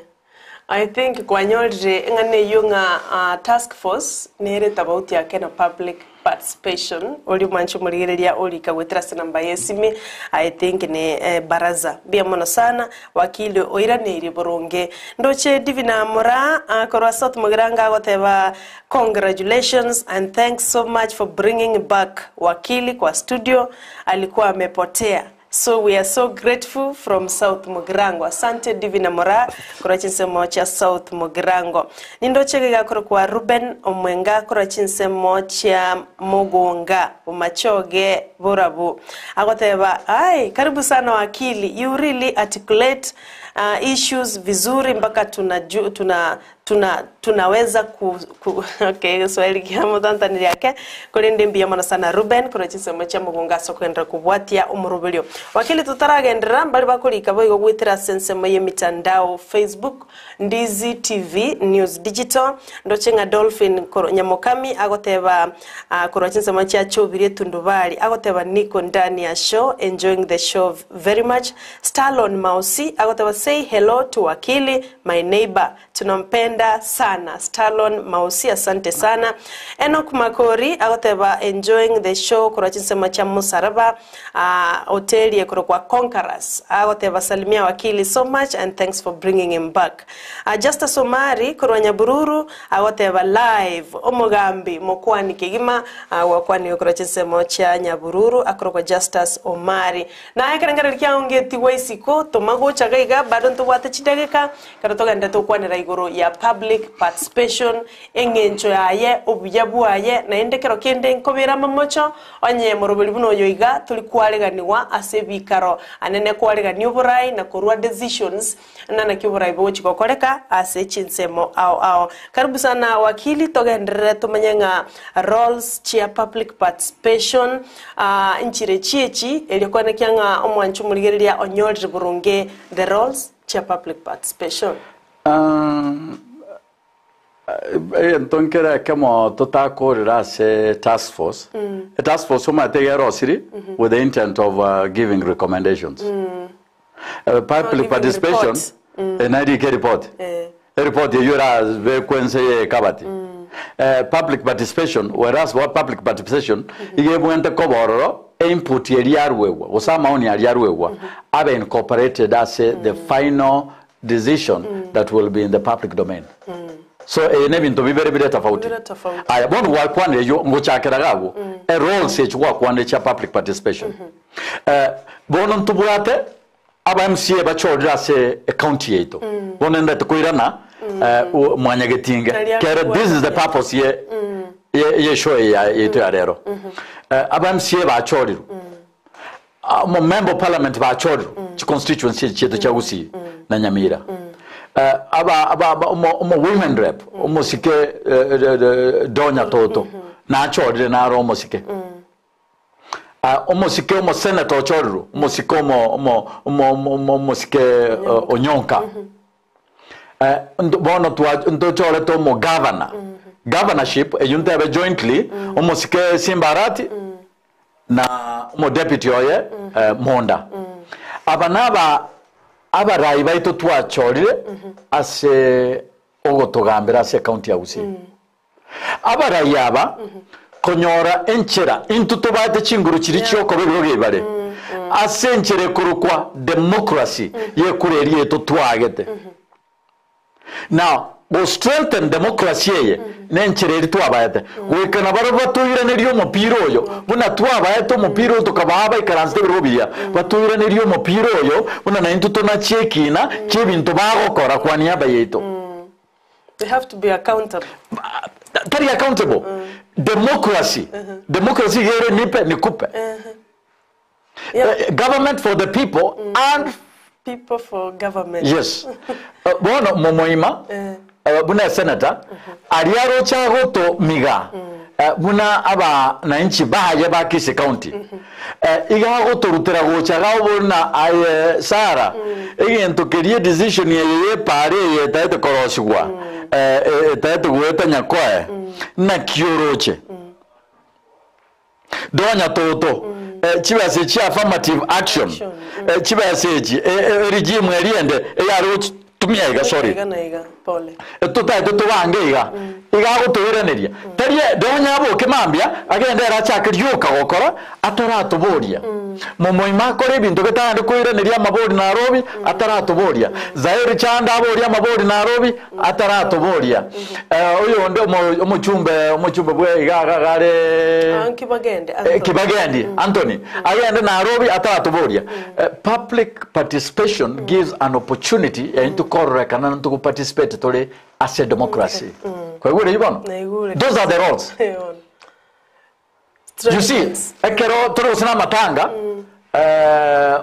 S1: I think kwanyorire eng'ana eywo ng'a task force nere tofauti yake na public participation ori mwancho morigereria orika gwetera ase namba ya esimi I think ni baraza mbuya mono sana wakili oiraneirie boronge ndoche Divina Mora korwa South Mugirango agoteba congratulations and thanks so much for bringing back wakili kwa studio alikuwa amepotea. So we are so grateful from South Mugirango. Asante Divina Mora korwa chinsemo chia South Mugirango. Nindoche gigakoro kwa Ruben Omwenga korwa chinsemo chia Mugunga Umachoge Borabu. Agoteba ai karibu sana wakili, you really articulate issues vizuri mpaka tunaju, tuna tuna tunaweza ku, ku okay Swahili kia mutantani yake kurinde mbiya mono sana Ruben korwa chinsemo chia Mugunga ase okogenda kobwatia omoroberio. Wakili tutaragendera mbari bakorika boigo gwitira ase ensemo ya emitandao Facebook Ndizi TV News Digital ndoche ng'a Dolphin Nyamokami agoteba korwa chinsemo chia Chobirie Tundubari agoteba niko ndani ya show enjoying the show very much. Starlon Mausi agoteba say hello to wakili my neighbor tunampenda sana. Starlon Mausi asante sana. Enoch Makori agoteba enjoying the show korwa chinsemo chia Musaraba hoteli korwa kwa Conquerors agoteba salimia wakili so much and thanks for bringing him back. Justus Omari korwa Nyabururu agoteba live omogambi mokwani kegima wakwani korwa chinsemo chia Nyabururu akorwa Justus Omari na ekerengereri kiaongetigwa isiko tomagocha gaiga bado ntobwate chidageka kero togende tokwanera igoro ya public participation eng'encho yaye obuya bwaye naende kero kende nkobera mamocho onye moroberi buno oyo iga tori kwareganiwa ase ebikaro anene kwaregania oborai na korwa decisions na naki oborai bogochi gokoreka ase chinsemo ao ao. Karibu sana wakili togenderere tomanye ng'a roles chia public participation nchire chiechi erio kwenekia ng'a omwancho omorigereria onyorire boronge the roles chia public participation.
S2: Egento nkere ekemo totakorera ase task force. A task force omanyete iga erosiri with the intent of giving recommendations. Public
S1: giving
S2: participation
S1: report.
S2: Narike report. Report eyo erabekwe ense ya ekabati. Public participation whereas what public participation iga ebwente koba ororo input eria arwegwa gose amaoni aria arwegwa abe incorporated ase the final decision that will be in the public domain. So ne bintu bibere bire tofauti.
S1: Bire tofauti.
S2: Aya bono gwakwanire yo ngochakera gabo e roles echi gwakwanire chia public participation. Bono ntubwate aba MCA bachorire ase e county yetu. Bono ndete koirana mwanyagetinge.
S1: Naria
S2: Kere this is the purpose ye ye show ya yetu ya rero. Aba MCA bachorire. Mo member of parliament bachorire. Chi constituency chetu cha Gusii na Nyamira. Aba aba aba omo omo women rep omosike donya toto nachorire naro omosike. Omosike omoseneta ochorirwe, omosike omo omo omo omo omosike Onyonka. Bono twa ntochorete omogavana, governorship eywo ntebe jointly, omosike Simba Arati na omodeputy oye Monda. Aba naba abarai baito twachorire ase ogotogambera ase ecounty ya Gusii. Abarai aba konyora enchera intwe tobaete chinguru chiria chiokoba ebirogo ebibare ase enchera ekorokwa democracy yekura eria yaito twaagete. Now go strengthen democracy eye nenchera eria twabaete goika nabarabwo batoiranerie omopira oyo buna twabaete omopira oyo tokabaa baikaransete ebirogo biria batoiranerie omopira oyo buna naintwe tonachie ekina kiebinto bagokora kwa niaba yaito.
S1: They have to be accountable.
S2: Tari accountable. Democracy. Democracy iga ere nipe nikupe.
S1: Yeah.
S2: Government for the people and
S1: People for government.
S2: Yes. Bono momoima buna esenator aria aroche agotomiga buna abananchi baye ba Kisii County iga agotorutera gocha iga buna aye Sarah egento keria edecision eye ya epaara eye etaete korosigwa etaete goeta nyakoe naki oroche? Donya toto chibesa echi chia affirmative action chibesa echi eregime eria ende eyare gochitumia iga sorry
S1: Iga na iga, pole.
S2: Totaete tobange iga iga agotoiraneria tari donya aboke mambia agende ere achake rioka gokora ataratoboria momoima akore ebinto getagende koiraneria amabori Nairobi ataratoboria Zahery Chanda aborie amabori Nairobi Ataratoboria, oyonde omochumbe omochumbe bwe iga iga iga are
S1: Ah, Kibagendi, Anthony.
S2: Kibagendi Anthony agende Nairobi ataratoboria. Public participation gives an opportunity ya intwe kororekana na togo participate tore ase democracy. Kwaigure eyio bono?
S1: Naigure.
S2: Those are the roles.
S1: Eh, bono.
S2: You see, ekero tore gose namatanga,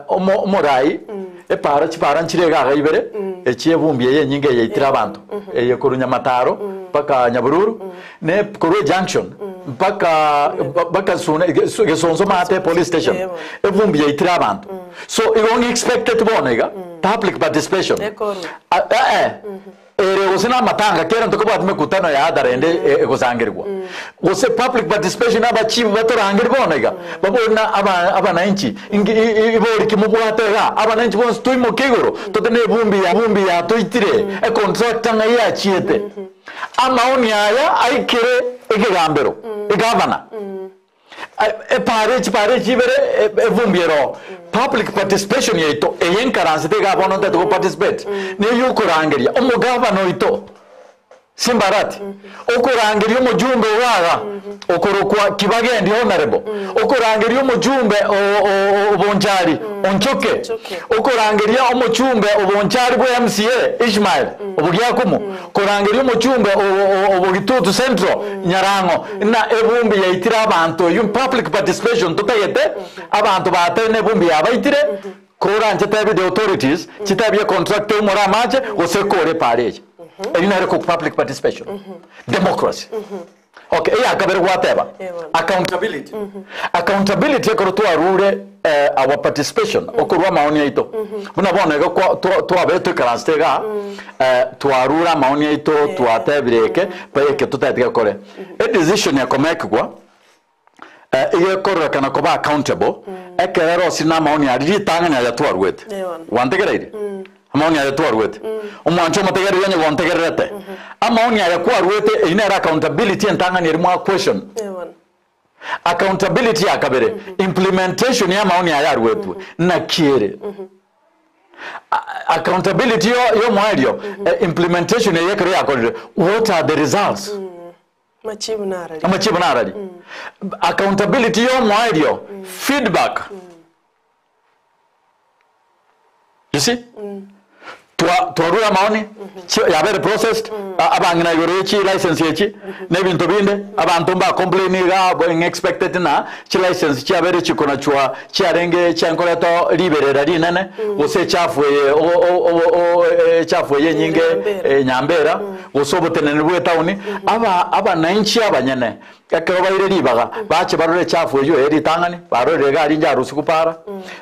S2: omo omorai, epaara chipaara nchire iga iga ibere, echi ebumbi eye enyinge eye yaitire abanto, eye korwa Nyamataro mpaka Nyabururu, ne korwa ejunction mpaka mpaka Suna Gesonso maate police station, ebumbi yaitire abanto. So igo ng'i expected bono iga, public participation,
S1: Ekorwa.
S2: eh eh. Ere gose namatanga kera ntokobwati mekutano ya hadhara ende egosangerigwa gose public participation abachief batorangerie bono iga babori na aba abananchi inki ibori ki mobwate iga abananchi bonsi toimoke igoro tote na ebumbi ya ebumbi yatoitire econtractor ng'ai yachiete amaoni aya aikere ekegambero egavana. Epaara echipaara echi ibere evumbi ere oo. Public participation yaito eye enkaransete igaa bono ntagete go participate neye okorangeria omogavana oito Simba Arati, okorangeria omojumbe ogaga okorokwa Kibagendi Honourable, okorangeria omojumbe o Bonchari Onchoke, okorangeria omochumbe o Bonchari bwe MCA Ishmael Obogiakumu, Korangeria omochumbe o Bogitutu Central, Nyarang'o, ng'a ebumbi yaitire abanto eyio public participation totagete abanto batari na ebumbi yabaitire, koranche tebie the authorities chitebie contractor oumore amache gose kore epaara eye. Eyio nere ko public participation. Democracy. Okay, eyakabere gwateba accountability. Accountability ekero twarure our participation okorwa amaoni aito buna bono iga kwa twabeire toikaransete igaa twarure amaoni aito twatebire eke eke totagete gekore. Edecision ekomekigwa iga ekororekana koba accountable ekero erosire na amaoni aria ritang'ani aya twaruete. Gwantegereire? Amaoni aya twaruete. Omwancho omotegereri onye gontegererete. Amaoni aya kwaruete eyio nere accountability entang'ani eria mwa question. Accountability ya kabere, implementation ya amaoni aya aruetwe naki ere? Accountability yomoerio, implementation eye ekero yakorire, what are the results?
S1: Amachibu narari.
S2: Amachibu narari. Accountability yomoerio, feedback. You see? Twa twarure amaoni, chi yabere processed, abang'ina igoro ye chi license echi, na ebinto binde, abanto mba complain iga bo ng'expected ng'a chi license chiabere chikonachwa chiarenge chiankoretwa riberera rinene, gose echafu eye o- o- o- o- echafu eye enyinge
S1: Nyambera.
S2: Nyambera, gose oboteneneri bwa etaoni, aba abananchi abanyene ekero baire ribaga, bache barore echafu eywo eye ritang'ani, barorire iga aria inche arusiwu para,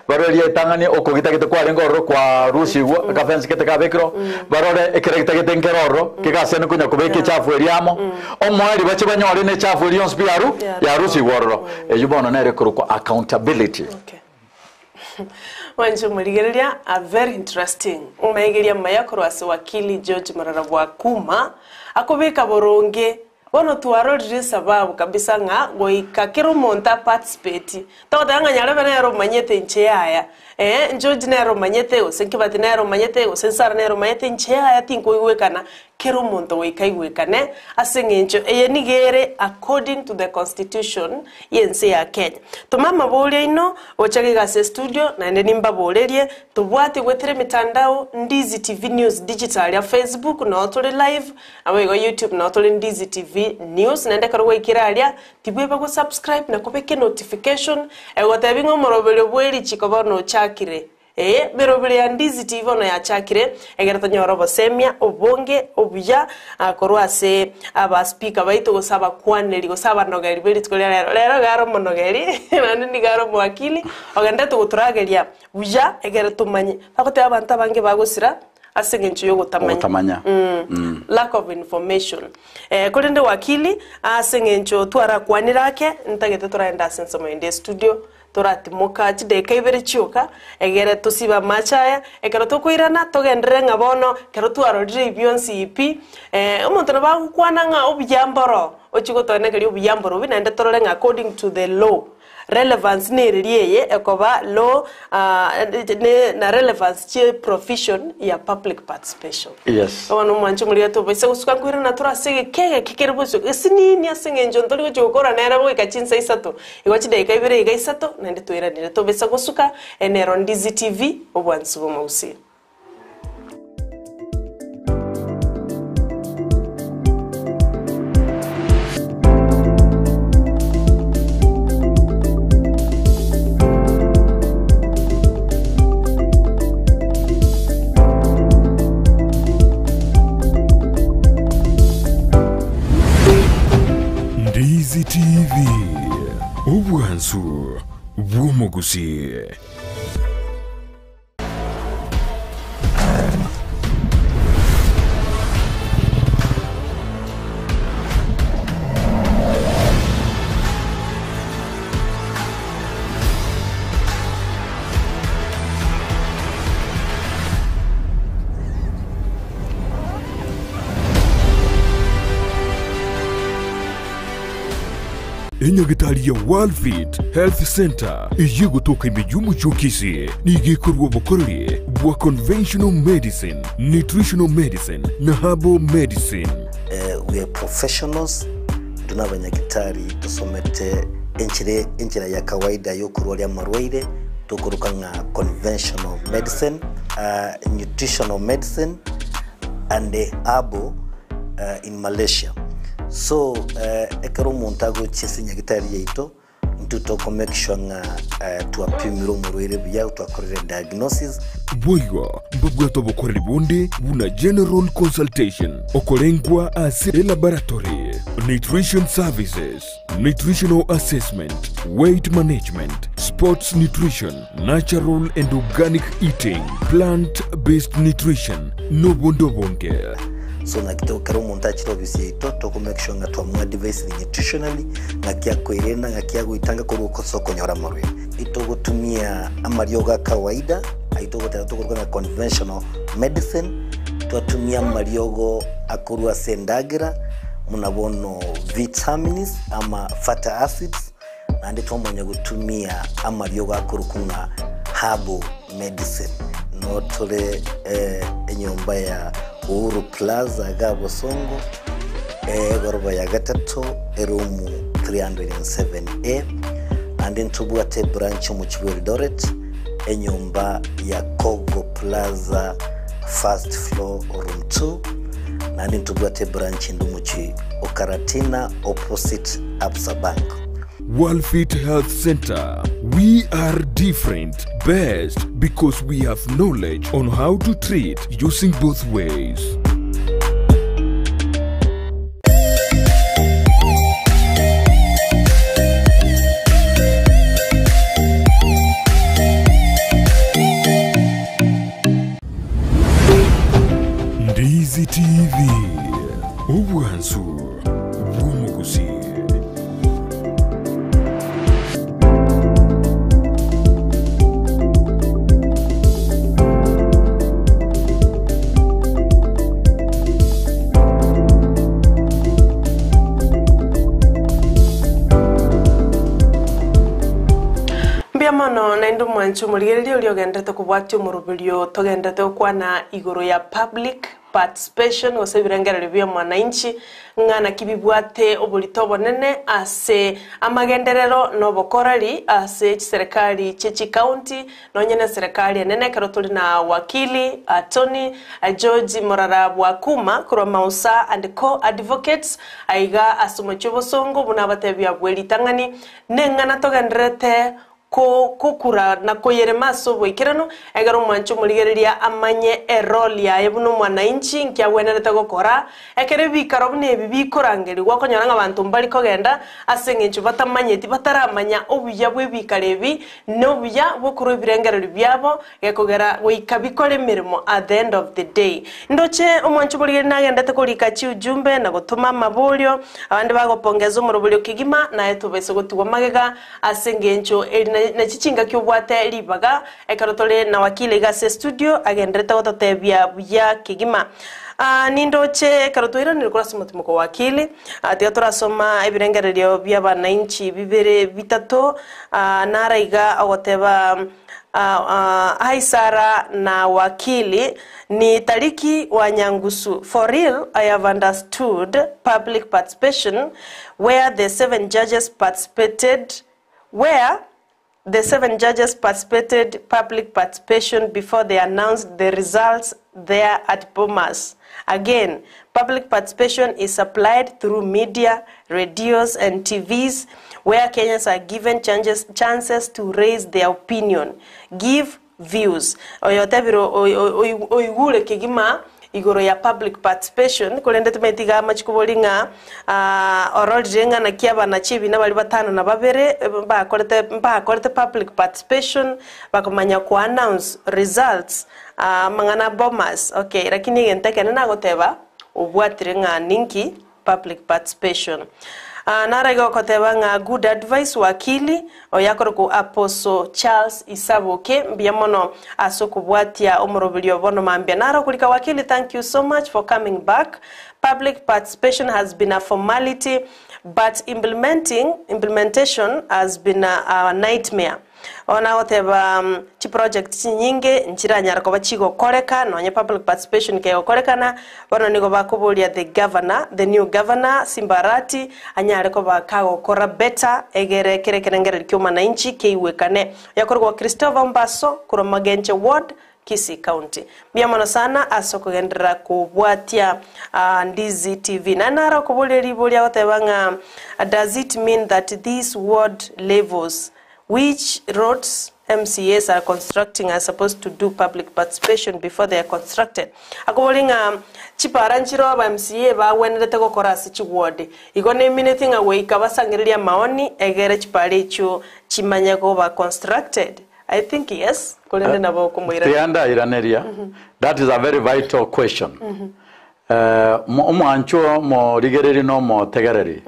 S2: barore riria ritang'ani okogita gete kwarenge ororo kwarusigwa, akafence gete kabekire oo, barore ekeregita gete nkere ororo, kegasene konya kobeka echafu eria amo, omoerio bache banyore na echafu eria yonsi pi yaru yarusigwe ororo. Eywo bono nere ekorokwa accountability.
S1: Okay. Mwanche omorigereria, a very interesting omaigeria amaya korwa ase wakili George Morara Bwakuma akobeka boronge bono twarorire esababu kabisa ng'a goika kera omonto a participate togoteba ng'a nyarebe nere omanyete inche yaya eh George nere omanyete gose Kibati nere omanyete gose Sarah nere omanyete inche yaya tinkoigwekana kera omonto goika aigwekane ase eng'encho eye nigo ere according to the constitution y'ense ya Kenya. Toma amaborio aino gocha iga ase estudio naende nimbaborerie tobwate goetera emitandao Ndizi TV News Digital ya Facebook noo tore live naboigo YouTube noo tore Ndizi TV News naende ekero gwaikire aria tibweba go subscribe na kobeka enotification egotebia ng'a omoroberio bwe richiko bono ochakire. Ee, meroberi ya Ndizi TV bono yachakire, egere tonyore obosemia obonge obuya korwa ase abaspeaker baito gose abakwaneri gose abanogeri be rituko ria rero. Rero iga are omonogeri naende nigo are omowakili ogenderete gotorageria buya egere tomanye. Bagoteba abanto abange bagosira ase eng'encho y'ogotamanya.
S2: Ogotamanya.
S1: Lack of information. Korende wakili, ase eng'encho twarakwanire ake, ntagete toraende ase ensemo ende estudio, Toratimoka chidaeka ibere chioka, egere tosibe amache aya, ekero tokoirana togenderere ng'a bono ekero twarorire ebi bionsi pi, omonto nabo agokwana ng'a obuya mboro, ochie gotoenekeria obuya mboro obi naende torore ng'a according to the law, relevance nereri eye ekoba law ne na relevance chie provision ya public participation.
S2: Yes.
S1: Bono omwanche omoria tobaisa gosuka nkoirana tore ase egeka egeke kere bosio, gesinini ase eng'encho ntori gochia gokora nere goika chinsa isato. Igo chidaeka ibere iga isato, naende toiranire tobisa gosuka, ere nero Ndizi TV, obwansu bw'omogusii.
S3: Ndizi TV, obwansu bw'omogusii. Enyagitari ya Worldfit Health Centre eyio egotoka ime y'omochie o Kisii nigo ekorua obokoreri bwa conventional medicine, nutritional medicine na herbal medicine.
S4: We are professionals, intwe nabanyagitari tosomete enchera enchera ya kawaida yokorwaria amarwaire tokoroka ng'a conventional medicine, nutritional medicine and herbal in Malaysia. So ekero omonto agochia ase nyagitari yaito, intwe toko make sure ng'a twapimire omorwaire buya, twakorire diagnosis.
S3: Boigo mbabwate obokoreri bonde buna general consultation, okorengwa ase elaboratory, nutrition services, nutritional assessment, weight management, sports nutrition, natural and organic eating, plant based nutrition, nobonde obonge.
S4: So naki to ekero omonto achire ofisi yaito toko make sure ng'a twamoadvisire nutritionally, ng'aki akoirena, ng'aki agoitanga korwa ase okonyora amarwaire. Itogotumia amariogo a kawaida, ayio togoteba tokoruga ng'a conventional medicine, twatumia amariogo akorwa ase endagera, buna bono vitamins ama fatty acids, naende twamanya gotumia amariogo akorokwa ng'a herbal medicine. Noo tore enyomba ya Uhuru Plaza iga Bosongo, egoroba ya gatato, eroom 307A, naende ntobwate ebranch omochie bwa Eldoret, enyomba ya Kogo Plaza first floor room 2, naende ntobwate ebranch ende omochie o Karatina opposite Absa Bank.
S3: Worldfit Health Centre, we are different. best because we have knowledge on how to treat using both ways. Ndizi TV, obwansu bw'omogusi.
S1: Mbuya mono naende omwanchi omorigereria oria ogenderete kobwatia omoroberio togenderete gokwana igoro ya public participation gose ebirengererio bia mwananchi ng'a naki bibwate oborito obonene ase amagenderero na obokoreri ase chiserekari chie chicounty nonye na eserekari enene ekero tore na wakili Attorney George Morara Bwakuma korwa Mausa and Co Advocates aiga ase omochie obosongo buna abatebia bwe ritang'ani neng'ana togendererete ko kokura na koyerema ase oboikeranu, ekero omwanche omorigereria amanye erole yaye buna omwananchi, inki agwenerete gokora. Ekero ebikaro buna ebi bikorangerigwa okonyora ng'a abanto mbari kogenda ase eng'encho batamanyeti, bataramanya obuya bw'ebikaro ebi, na obuya bw'okorwa ebirengererio biabo, gekogera goika bikore emeremo at the end of the day. Ndoche omwanche omorigereria nagendete korika chiujumbe na gotoma amaborio, abande bagopongeza omoroberio kegima, naye tobaisa gotigwa magega Ase engencho eri nachi chingaki obwate ribaga, ekero tore na wakili iga ase estudio agenderete gototebia buya kegima. Nindoche ekero twairanire korwa ase omotimoko wa wakili, tiga torasoma ebirengererio bia abanainchi bibere bitato, nara iga ogoteba Hi Sarah na wakili, ni Tariki wa Nyangusu, for real I have understood public participation where the seven judges participated where the seven judges participated public participation before they announced the results there at Bomas. Again, public participation is supplied through media, radios and TVs where Kenyans are given changes, chances to raise their opinion, give views. Oyo otebire oigure kegima igoro ya public participation korende timanyeti iga amache kobori ng'a ororire ng'a naki abanachi ebina baria batano na babere mbakorete mbakorete public participation bakomanya ko announce results amang'ana Bomas okay lakini egento ekene nagoteba obwatire ng'a ninki Public participation. Naro iga ogoteba ng'a good advice wakili, oyo akorokwa Apostle Charles Isaboke, mbuya mono ase okobwatia omoroberio bono mambia. Naro okorika wakili thank you so much for coming back. Public participation has been a formality but implementing implementation has been a nightmare. Bono nagoteba chiproject chinyinge nchiranyare koba chigokoreka nonye public participation kegokorekana, bono nigo bakoboria the governor, the new governor Simba Arati anyare koba kagokora better egere kere ekerengererio kia omwananchi keigwekane. Oyokorokwa Christopher Ombaso korwa Magenche ward, Kisii County. Mbuya mono sana ase okogenderera kobwatia Ndizi TV. Naende naro okoboria riboria agoteba ng'a does it mean that these ward levels which roads MCAs are constructing are supposed to do public participation before they are constructed? Akoboria ng'a chipara nchiroo aba MCA bagwenerete gokora ase chiward. Igo nemineti ng'a goika basangererie amaoni egere chipara echio chimanye koba constructed. I think yes, korende nabo okomoiraneria.
S2: Tiga ndairaneria, that is a very vital question. Omwanchwa omorigereri na omotegereri,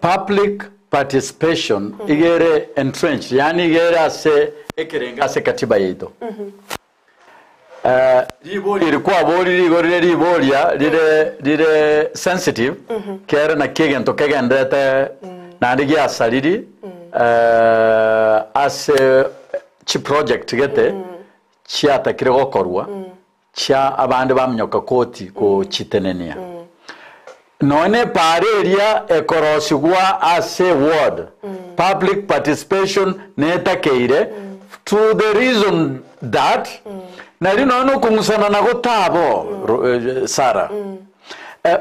S2: public participation iga ere entrenched, yaani iga ere ase ekerengo ase katiba yaito. Riboria eri kwaborire igo rire riboria rire rire sensitive, kere naki egento kegenderete naende giasariri ase chiproject gete chiatakire gokorwa chia abande baminyoka koti gochitenenia. Nonya ne epaara eria ekorosigwa ase eward, public participation netakeire to the reason that nari nonya na okong'usana nago tabo Sarah.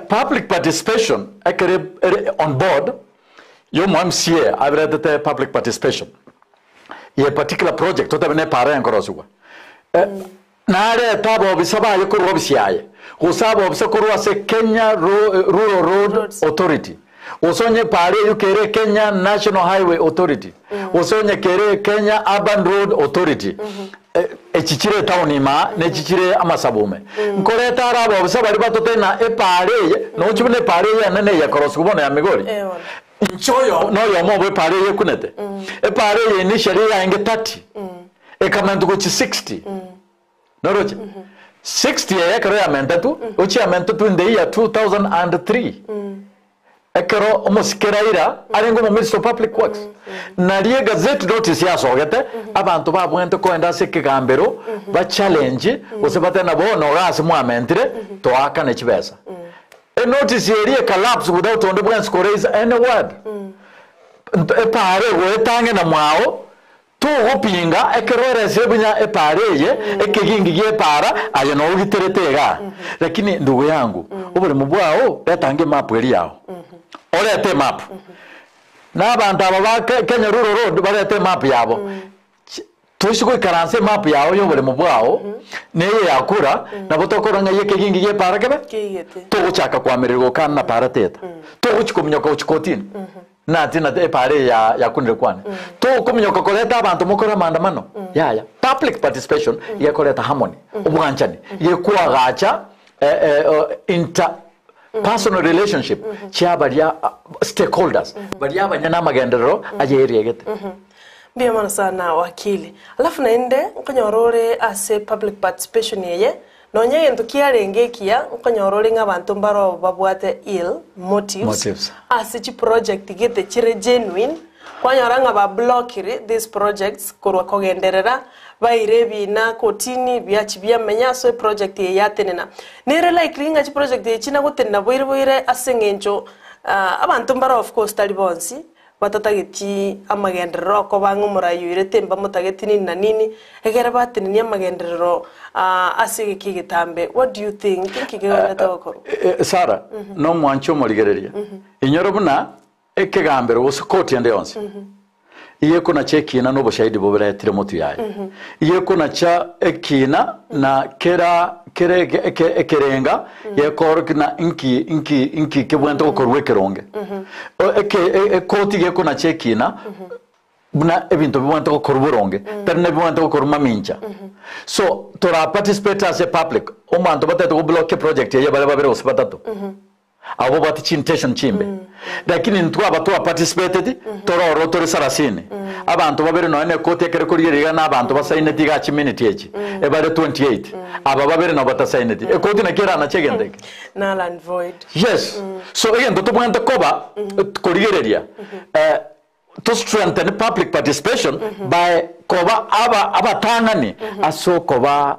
S2: Public participation ekero ere on board ya omo MCA abiretete public participation. Ye particular project totabe ne epara enkorosigwa. Narete abobisa baye korwa obisi yaye, gose abobisa korwa ase Kenya Rural Road Authority, gose onye epaara eyio kere Kenya National Highway Authority, gose onye kere Kenya Urban Road Authority, echi chire etown ime aa, na echi chire amasabume. Nkoreta are abobisa baria batotebie ng'a epaara eye, nochi buna epaara eye enene eye ekorosigwa bono ya Migori, inche oyo noyomo obo epaara eye ekunete. Epaara eye initially yarenge 30. Ekamentwa gochia 60. Noroche? 60 eye ekero yamentetwe, gochia yamentetwe in the year 2003. Ekero omosike Raila arenge omominister of public works. Nario egazette notice yasogete, abanto babwenerete kogenda ase ekegambero, ba challenge, gose batebe na bono iga ase mwamentire, toakane chibesa. Enotice eria ekalapse without onde bwensi ko raise any word. Epaara egoeta ang'e na mwao, Togopinga ekero eresire bunya epaara eye, ekegingi gi'epaara, aye nogiterete igaa. Lakini ndugu yangu, oboremo bwao reta ange emap eria yao. Orete emap. Na abanto aba ba Kenya Rural Road barete emap yabo. Toise goikaransa emap yao y'oboremo bwao, na eye ya kura, nabo tokorora ng'ai ekegingi gi'epaara kebe, togochaka koamererigwa gokana na paara teta. Togochi kominyoka gochia kotini. Nati na epaara eye ya yakunire kwane. Tokominyoka koreta abanto mokore amaandamano? Yaya. Public participation gekoreta harmony, obwanchani, gekoagacha inter personal relationship chia baria stakeholders, baria abanyene amagenderero aye area egete.
S1: Mbuya mono sana wakili. Alafu naende nkonyora ore ase public participation eye, Nonya egento kiarenge ekiya, nkonyora ore ng'a abanto mbaro babwate ill motives
S2: Motives.
S1: ase chiproject gete chire genuine, kwanyora ng'a ba blockire these projects korwa kogenderera, baire ebina kotini, biachi biamenya ase eproject eye yatenena. Nere likely ng'a chiproject echi nagotenena boire boire ase eng'encho abanto mbaro of course tari bonsi, Batatageti amagenderero okoba ng'a omorai oirete mbamotageti nini na nini, egere batenenie amagenderero ase egeka egetambe. What do you think? Inki kegwenerete gokorwa?
S2: Sara, nomwanchi omorigereria, inyora buna ekegambero gose koti ende yonsi iga ekonacha ekiina na oboshahidi boberetire motwe yaye. Iga ekonacha ekiina na kera kera ekerenga Gekoorokia ng'a inki, inki, inki kebwenerete gokorwa ekeronge. O- Eke, e- ekoti gekonacha ekina, buna ebinto bibwenerete gokorwa boronge, tari na bibwenerete gokorwa mamincha. So, tora participate ase public, omonto batagete go block eproject eye bare babere gose batato. Abwo babwate chintention chimbe. Lakini intwe aba twa participated, tore ororo tore sarasini. Abanto babere nonya na ekoti ekere korigereria iga na abanto basaineti igaa chiminiti echi, ebare 28. Aba babere nabo batasaineti. Ekoti naki eranache egento eke?
S1: Null and void.
S2: Yes. So egento tobwenerete koba, korigereria, to strengthen public participation by koba aba abatang'ani ase okoba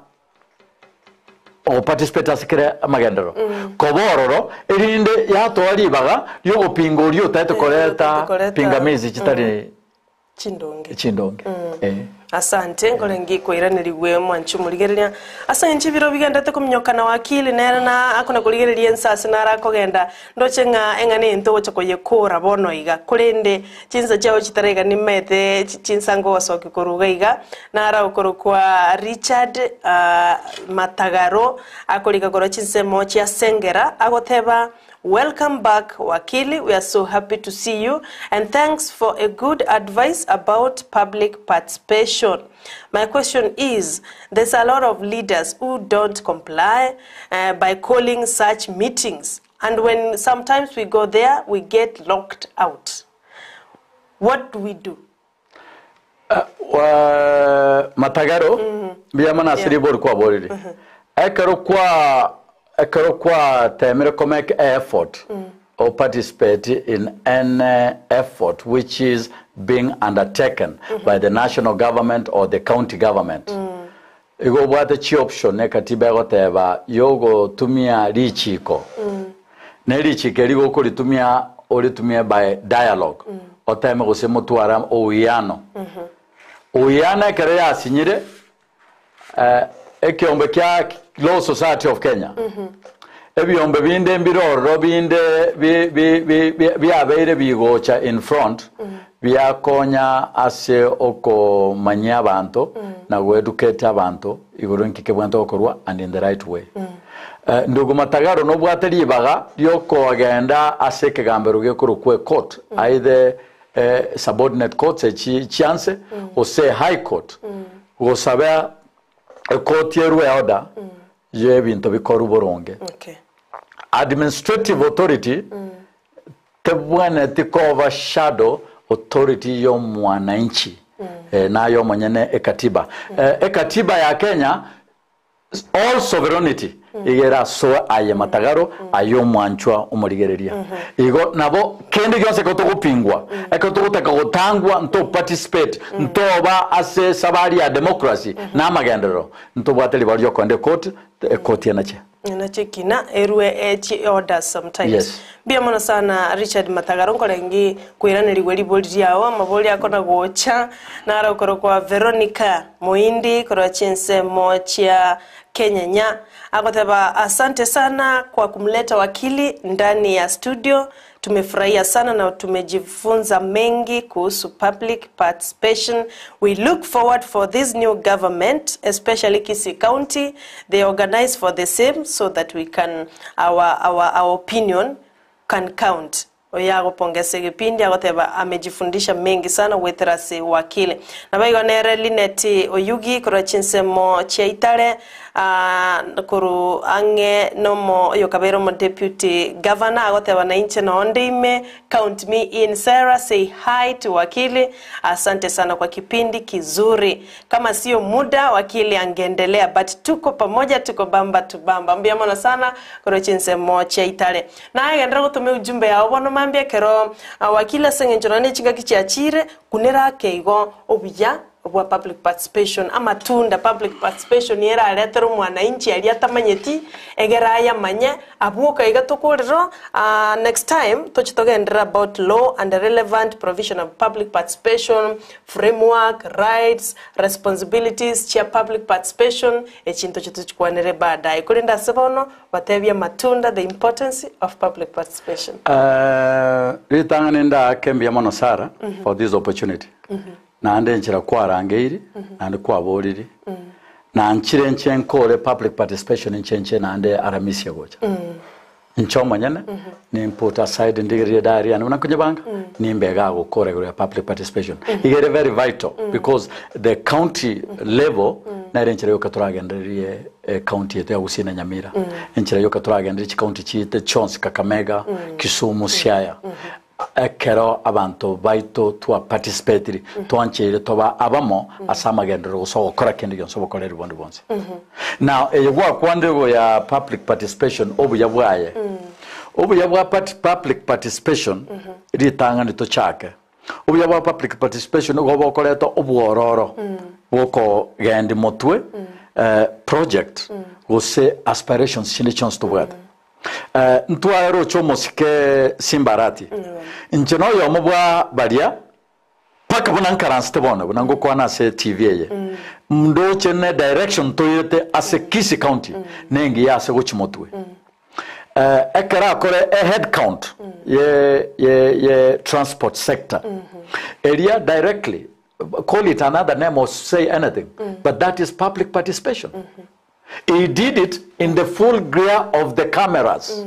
S2: ogoparticipate ase kera amagenderero, koba ororo erinde yatoa ribaga riogopinga oria otaete
S1: Otaete
S2: koreta
S1: koreta
S2: pingamizi chitari
S1: chindonge.
S2: chindonge. Eh.
S1: Asante, nkore ngikoiranerigwe mwanche omorigereria. Ase eng'encho ebiro bigenderete kominyokana wakili nere na akona korigereria ense ase naro akogenda, ndoche ng'a eng'ana eye ntogocha koyekora bono iga. Korende chinsa chiao chitaraiga nimaete chinsa ngogosokia korwa iga iga, naro okorokwa Richard Matagaro akorika korwa chinsemo chia Sengera agoteba, Welcome back Wakili, we are so happy to see you and thanks for a good advice about public participation. My question is, there's a lot of leaders who don't comply by calling such meetings and when sometimes we go there we get locked out. What do we do?
S2: Matagaro, mbuya mono ase ribori kwaborire. Ekero kwa ekero kwatemire ko make a effort or participate in any effort which is being undertaken by the national government or the county government, igo obwate chioption ekatiba egoteba yogotumia richiko. Ne richiko eri gokoritumia oritumie by dialogue, oteme gose motware owiano. Owiano ekero yasinyire, ekiombe kia Law Society of Kenya, ebiombe binde mbire ororo binde bi- bi- bi- bi- biabeire bigocha in front. Biakonya ase okomanyia abanto na goeducate abanto igoro inki kebwate gokorwa and in the right way. Ndugu Matagaro nobwate ribaga riokogenda ase ekegambero gekorokwa ecourt either subordinate courts echi chianse gose high court gosaba ekoti erwe order yebinto bikorwe boronge. Administrative authority Tebwenereti koba shadow authority y'omwananchi naye omonyene ekatiba. Ekatiba ya Kenya all sovereignty iga erasoe aye matagaro aye omwanchwa omorigereria. Igo nabo kende gionsi ekero togopingwa, ekero togotaka gotangwa nto participate, ntoba ase esabari ya democracy na amagenderero, ntobwate ribaga riokogenda ekoti, ekoti enache.
S1: Nache kina erue echi orders sometimes.
S2: Yes.
S1: Mbuya mono sana Richard Matagaro nkorengi koiranerigwa ribori riao amabori ako na gocha naro okorokwa Veronica Moindi korwa chinsemo chia Kenyenya agoteba asante sana kwa kumleta wakili ndani ya studio Tumefurahia sana na tumejifunza mengi kuhusu public participation. We look forward for this new government, especially Kisii County. They organize for the same so that we can, our, our, our opinion can count. Oyo agopongesa egepindi agoteba amejifundisha mengi sana goetera ase wakili. Naboigo nere Linet Oyugi korwa chinsemo chia Itare Korwa ang'e nomo oyokabeire omodeputy governor agoteba nainche noo nde ime count me in Sarah say hi to wakili asante sana kwa kipindi kizuri kama sio muda wakili angeendelea but tuko pamoja tuko bamba to bamba mbuya mono sana korwa chinsemo chia Itare naye genderera gotoma eujumbe yao bono mambia ekero wakili ase eng'encho nonye ne chingaki chiachire kunera ake igo obuya bwa public participation, amatunda public participation eraretere omwananchi aria atamanyeti, egere ayamanye, abwo okaiga tokorero next time toche togenderere about law and relevant provision of public participation, framework, rights, responsibilities chia public participation, echi ntoche tochikwanere baadaye. Korende ase bono, batebie amatunda, the importance of public participation.
S2: Ritang'ani ndaake mbuya mono Sarah for this opportunity. Naende enchera kwarangeiri, naende kwaboriri, na nchire inche nkore public participation inche inche naende Aramisi egocha. Inche omonyene, nimput aside ndigererie diary yane buna nkonyebanga, nimbe iga gokora igoro ya public participation. Iga ere very vital because the county level nere enchera yoka toragendererie ecounty yaito ya Gusii na Nyamira. Enchera yoka toragendererie chicounty chiaito chionsi Kakamega, Kisumu, Siaya. Ekero abanto baito twaparticipatiri, twancheire toba abamo ase amagenderero gose ogokora kende gionsi obokoreri bonde bwonsi. Now eye gwakwanire igo ya public participation obuya bwaye. Obuya bwa part public participation ritang'ani tochake. Obuya bwa public participation nigo bokoreta obwororo bwokogendi motwe project gose aspirations chinde chionsi tobwate. Ntware roche omosike Simbarati. Inche noyomo bwa baria mpaka buna nkaransete bono buna ngokwana ase TV eye. Ndoche ne direction toirete ase Kisii County nengiya ase gochia motwe. Ekero akore e head count ye ye ye transport sector eria directly call it another name or say anything but that is public participation. He did it in the full glare of the cameras.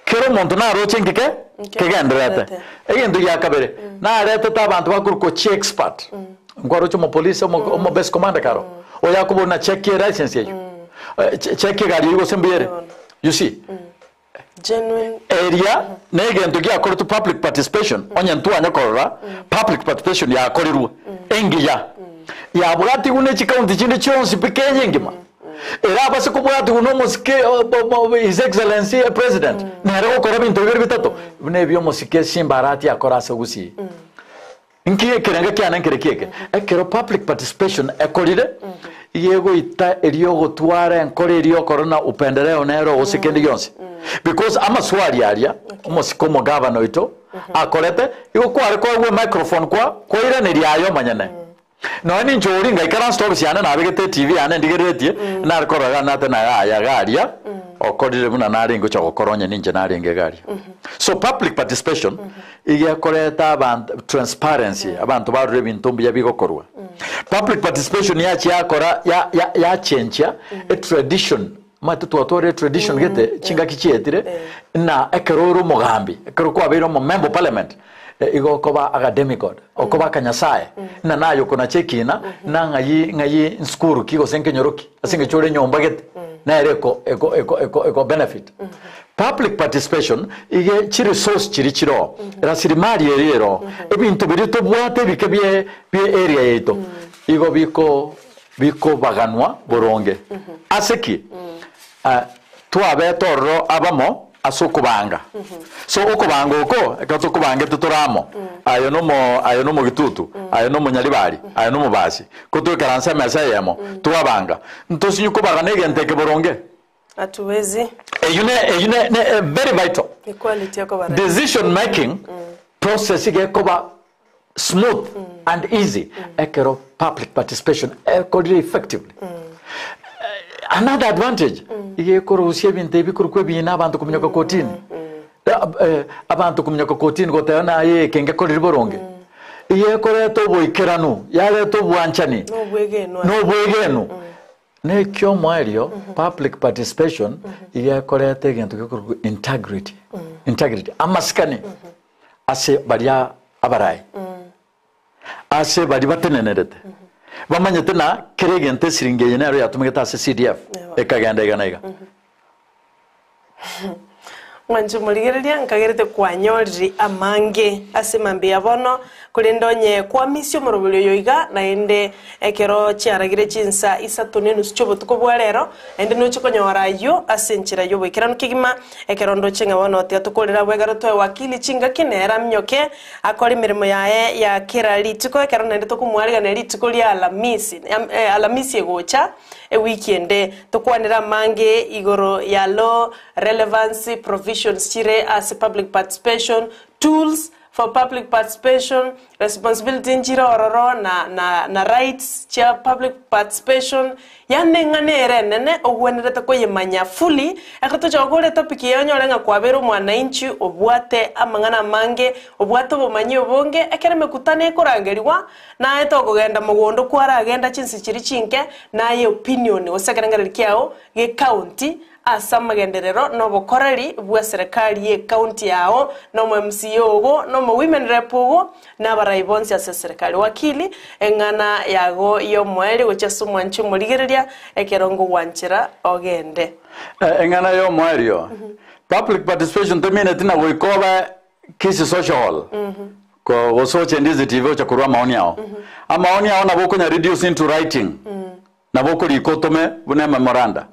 S2: Kera omonto naroche inki ke kegendererete. Egento gia kabere, naretete abanto bakorokwa chi expert. Nkwaroche omopolisi, omo omo base commander karo, oyo akobori na check license eyio. Check egari eyio gose mbuya ere. You see?
S1: Genuine.
S2: Eria negento giakoretwe public participation, onye ntwanya korora public participation yakorirwe engiya, yabwatigwe ne chicounty chinde chionsi pi Kenya engima, erabase kobwatigwa na omosike His Excellency e president, nere gokora ebinto bibere bitato, buna ebi omosike Simba Arati akora ase Gusii. Nki ekerengo kiane nkere kieke? Ekero public participation ekorire, iga egoita eria ogotwara enkoro eria okora na upendeleo nere gose kende gionsi. Because amaswali aria, omosike omogavana oito akorete, igo kware koegwa emicrophone kwa kwairaneria aye omonyene. Nonya ninche oria ngaikaransa ofisi yane nabegete etv yane ndigereretie, nare korora iga nate naye aya iga aria, okorire buna narenge gocha gokora onye ninche narenge iga aria. So public participation iga ekoreta abanto transparency, abanto barore ebinto mbuya bigokorwa. Public participation yachia yakora ya ya yachenchia etradition, omanyete twatwarire etradition gete chingaki chietire, ng'a ekero ore omogambi, ekero kwabeire omo member of parliament, igo okoba academic-god, okoba akanyasaye, ng'a naye okonacha ekina, na ng'ai ng'ai nsukuru ki gose nkenyoro ki, ase eng'encho ore nyomba gete, nere eko eko eko eko eko benefit. Public participation, iga chiresource chiria chire oo, rasilimali eria ere oo, ebinto biria tobwate ebike bie bie area yaito, igo biko bikobaganwa boronge. Ase ki? Twabete ororo abamo ase okobanga. So okobanga oko, ekero tokobangete tore amo, aye nomo aye nomogitutu, aye nomonyaribari, aye nomobasi, ko toikaranse emesa eyemo, twabanga, ntosinye kobagana egento eke boronge?
S1: Hatuwezi.
S2: Eyio ne eyio ne ne very vital.
S1: Equality ekoba rahisi.
S2: Decision making process iga ekoba smooth and easy ekero public participation ekorire effectively. Another advantage iga ekorosia ebinto ebi korwa ebiina abanto kominyoka kotini. Abanto kominyoka kotini goteba naye eke ngekorire boronge. Iga ekoreta oboikeranu, yareta obwanchani,
S1: Nobwegenwa.
S2: nobwegenu. Nekiomoerio, public participation iga ekoreta egento gekorokwa integrity, integrity, amasikani ase baria abarai, ase baria batenenerete, bamanyete na kera egento esiringi eye nero yatumegete ase CDF, ekagenda iga na iga.
S1: Mwanche morigereria, nkagerete kwanyorire amange ase mambia ya bono, korende onye kwamisia omoroberi oyo iga, naende ekero chiaragire chinsa isato na enusu chi'obotuko bwa rero, naende noche konyora ayio ase enchera y'oboikeranu kegima, ekero ndoche ng'a bono tiga tokorere abwo ekero toe wakili chingaki nere aminyoke akore emeremo yaye ya kera rituko, ekero naende tokomwarigania rituko ria Alamisi, Alamisi egocha. Ewiki ende tokwanere amange igoro ya law relevancy provisions chire ase public participation, tools for public participation, responsibility nchire ororo na na na rights chia public participation, yaani eng'ana ere enene ogwenerete koyemanya fully, ekero tocha gokora etopic eye onyore ng'a kwabeire omwananchi obwate amang'ana amange, obwate obomanyi obonge, ekero emekutano ekorangerigwa, Naye tokogenda mogondo kwaragenda chinse chiria chinke, naye opinion gose ekerengererio kiao gecounty ase amagenderero na obokoreri bw'eserekari y'ecounty yao, na omo MCA ogo, na omo women rep ogo, na abarai bonsi ase eserekari. Wakili, eng'ana yago y'omoerio gochia ase omwanchi omorigereria, ekero ngogwanchera ogende.
S2: Eng'ana y'omoerio, Public participation temineti na goika obe Kisii Social Hall, Ko gose oche Ndizi TV oche korwa amaoni ao. Amaoni ao nabo okonya reduce into writing. Nabo okorika otome buna ememoranda.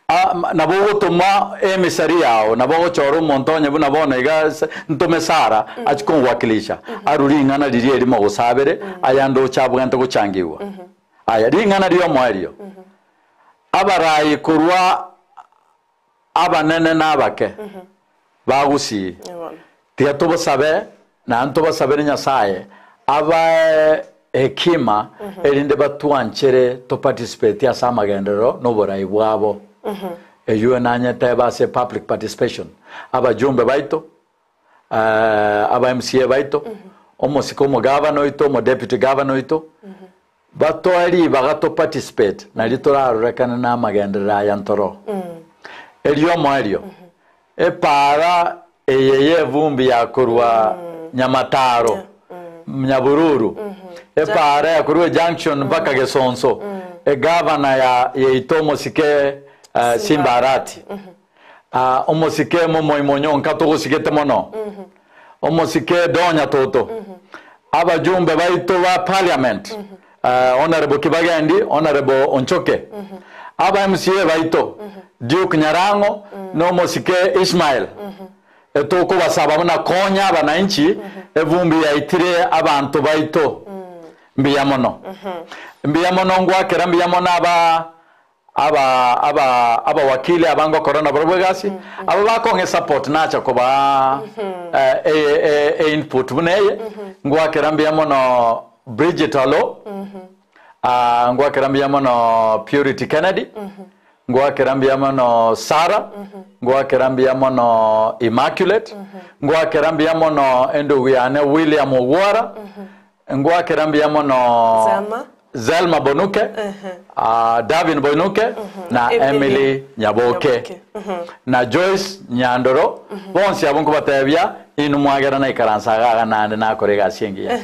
S2: Ah, nabo ogotoma emisari yao, nabo ogochora omonto onye buna bono iga ase ntome Sarah achie konwakilisha, arue ring'ana riria erimo gose abere, ayande oche abwente gochangigwa. Aya, ring'ana riomoerio, abarai korwa Abanene na abake bagusii, tiga tobosabe, naende tobasabere Nyasaye abae hekima erinde batwanchere to participate ase amagenderero na oborai bwabo. Eyio nanyetebe ase public participation. Abajumbe baito, aba MCA baito, omosike omogavana oito, omodeputy governor oito, Batoe ribaga to participate nario torarorekane na amagenderero aya ntoro. Erio omoerio, epaara eye y'evumbi ya korwa Nyamataro, Nyabururu, epaara ya korwa Junction mpaka Gesonso, egavana ya yaito omosike Simba Arati, omosike momoimonyonka togosigete mono, omosike Donya Toto, abajumbe baito ba parliament, Honorable Kibagendi, Honorable Onchoke, aba MCA baito, Duke Nyarang'o na omosike Ishmael, etokobasaba buna konya abananchi evumbi yaitire abanto baito. Mbuya mono. Mbuya mono ngwakera mbuya mono aba Aba aba abawakili aba ngokora nabarabwo egasi, aba bakong'a esupport nacha kobaa e e input buna eye, ngoakera mbuya mono. Bridget Alo, Ngoakera mbuya mono Purity Kennedy, ngoakera mbuya mono Sarah, ngoakera mbuya mono Immaculate, ngoakera mbuya mono endugu yane William Ogwara, ngoakera mbuya mono
S1: Zelma.
S2: Zelma Bonuke, Davin Bonuke na
S1: Emily
S2: Emily Nyaboke
S1: Nyaboke.
S2: na Joyce Nyandoro, bonsi abwo nkobatebia inwe mwagera naikaransa iga iga naende nakora egasi engiya.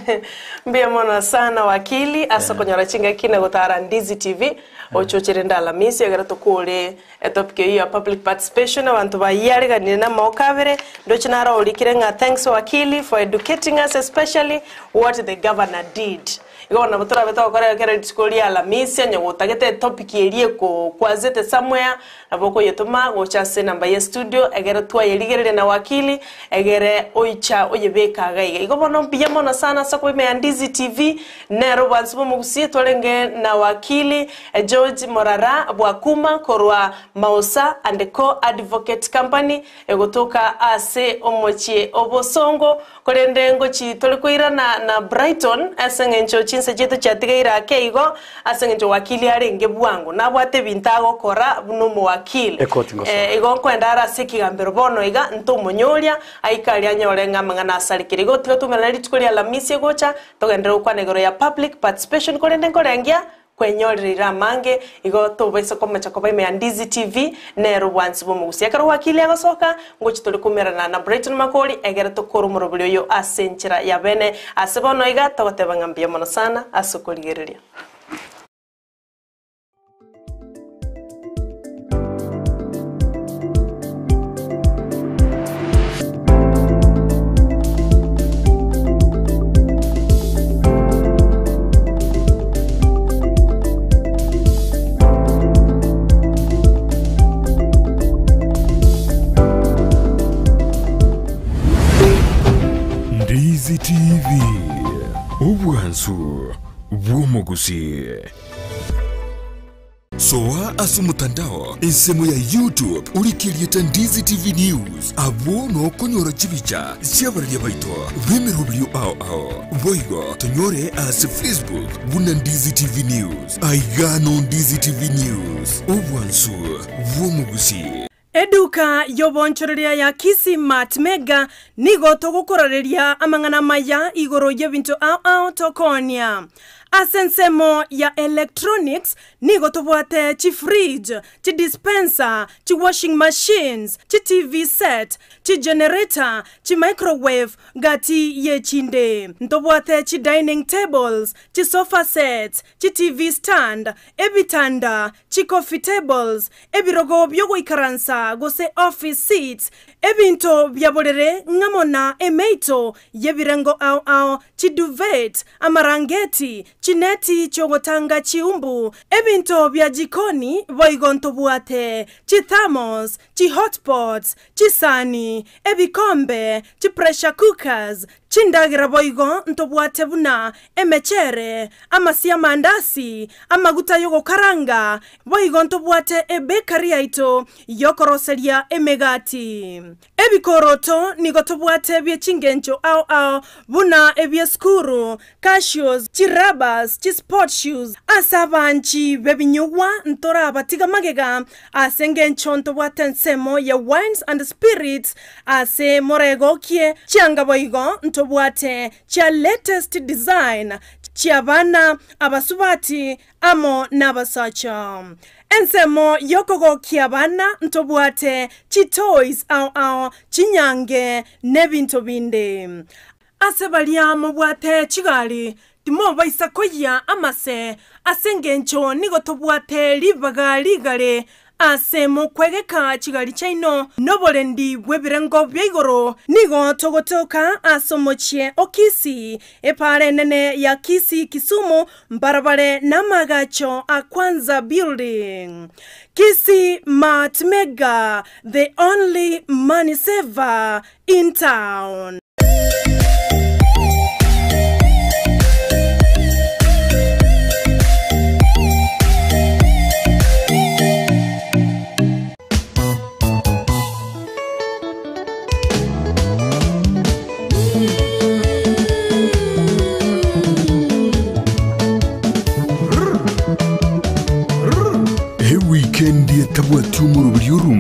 S1: Mbuya mono sana wakili ase okonyora chingaki na gotara Ndizi TV ochoche rende Alamisi egere tokore etopic eyio ya public participation abanto bayiareganire na amagoko abere ndoche naro orikire ng'a thanks wakili for educating us especially what the governor did. Igo bono nabo torabe togokora ekero rituko ria Alamisi onye gotagete etopic eria ekokwazete somewhere Nabo okoyetoma gocha ase enamba ye studio egere twayerigereria na wakili egere oicha oyebeke iga iga. Igo bono mbuya mono sana ase okoba ime ya Ndizi TV nero obwansu bw'omogusie twarenge na wakili George Morara Bwakuma korwa Mausa and Co Advocate Company egotoka ase omochie o Bosongo korende ngochi tore koirana na Brighton ase eng'encho chinsa chiaito chiatigaire ake igo Ase engencho wakili arenge bwango, nabwate ebinto agokora buna omowakili.
S2: Ekoti ngosoa.
S1: Eh, igo nkoenda are ase ekegambero bono iga, ntomonyoria, aike aria anyore ng'a amang'ana asarekire. Igo tiga toumerane rituko ria Alamisi egocha, togenderere gokwana igoro ya public participation, korende nkorengia kwenyorera ira amange, igo tobaisa komocha koba ime ya Ndizi TV, nere obwansi bw'omogusia. Ekero wakili agosoka, ngochia tore koumerana na Brighton Makori, egere tokore omoroberi oyo ase enchera ya bene. Ase bono iga, togoteba ng'a mbuya mono sana ase okorigereria.
S3: Ndizi TV, obwansu bw'omogusii. Soa ase omotandao ensemo ya YouTube orike erieta Ndizi TV News abwo nokonyora chibicha chi'abararia baito b'emeroberio ao ao. Boigo tonyore ase Facebook buna Ndizi TV News. Aiga no Ndizi TV News, obwansu bw'omogusii.
S1: Eduka y'oboonchoreria ya Kisii Mart Mega nigo togokorareria amang'ana amaya igoro y'ebinto ao ao tokoonia. Ase ensemo ya electronics nigo tobwate chifridge, chidispenser, chiwashing machines, chiTV set, chigenerator, chimicrowave gati y'echinde. Ntobwate chidining tables, chisofa sets, chiTV stand, ebitanda, chicoffee tables, ebirogo bi'ogoikaransa gose office seats, ebinto bia borere ng'amo na emeito y'ebirengo ao ao, chiduvet, amarangeti, chineti chi'ogotanga chiumbu, ebinto bia jikoni boigo ntobwate, chithermos, chihotpots, chisani, ebikombe, chipressure cookers, Chindagera boigo ntobwate buna emechere, amasio 'amandasi, amaguta y'ogokaranga, boigo ntobwate ebekari yaito y'okoroseria emegati. Ebikoroto nigo tobwate bie chingencho ao ao buna ebi'esukuru, cashews, chirabas, chisport shoes. Ase abanchi b'ebinyugwa ntorabatiga magega Ase engencho ntobwate ensemo ya wines and spirits ase moregokie chianga boigo ntobwate chia latest design chiabana, abasubati amo nabasacha. Ensemo yokogokia abana ntobwate chitoys ao ao, chinyange nebinto binde. Ase baria mobwate chigari, timobaisa koyia amase, ase engencho nigo tobwate ribaga rigare ase mokwegeka chigari chiaino noborendi bw'ebirengo bia igoro. Nigo togotoka ase omochie o Kisii, epaara enene ya Kisii Kisumu, mbarabare namaagacho a Kwanza Building. Kisii Mart Mega, the only money saver in town.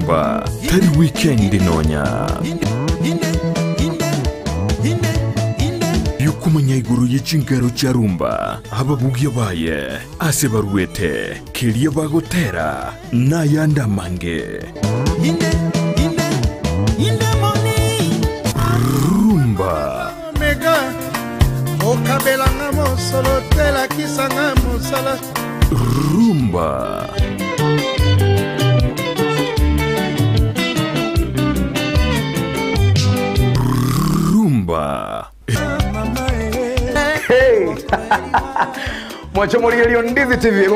S3: Rumba tari weekend nonya. Yokumanya igoro ye chingero chia rumba, ababugia baye, ase baruete, keria bagotera, nayande amange. Rumba.
S5: Omega okabelanga mosolo telakisanga mosala.
S3: Rumba. Rumba.
S6: Hey! Mwacho morigerio Ndizi TV.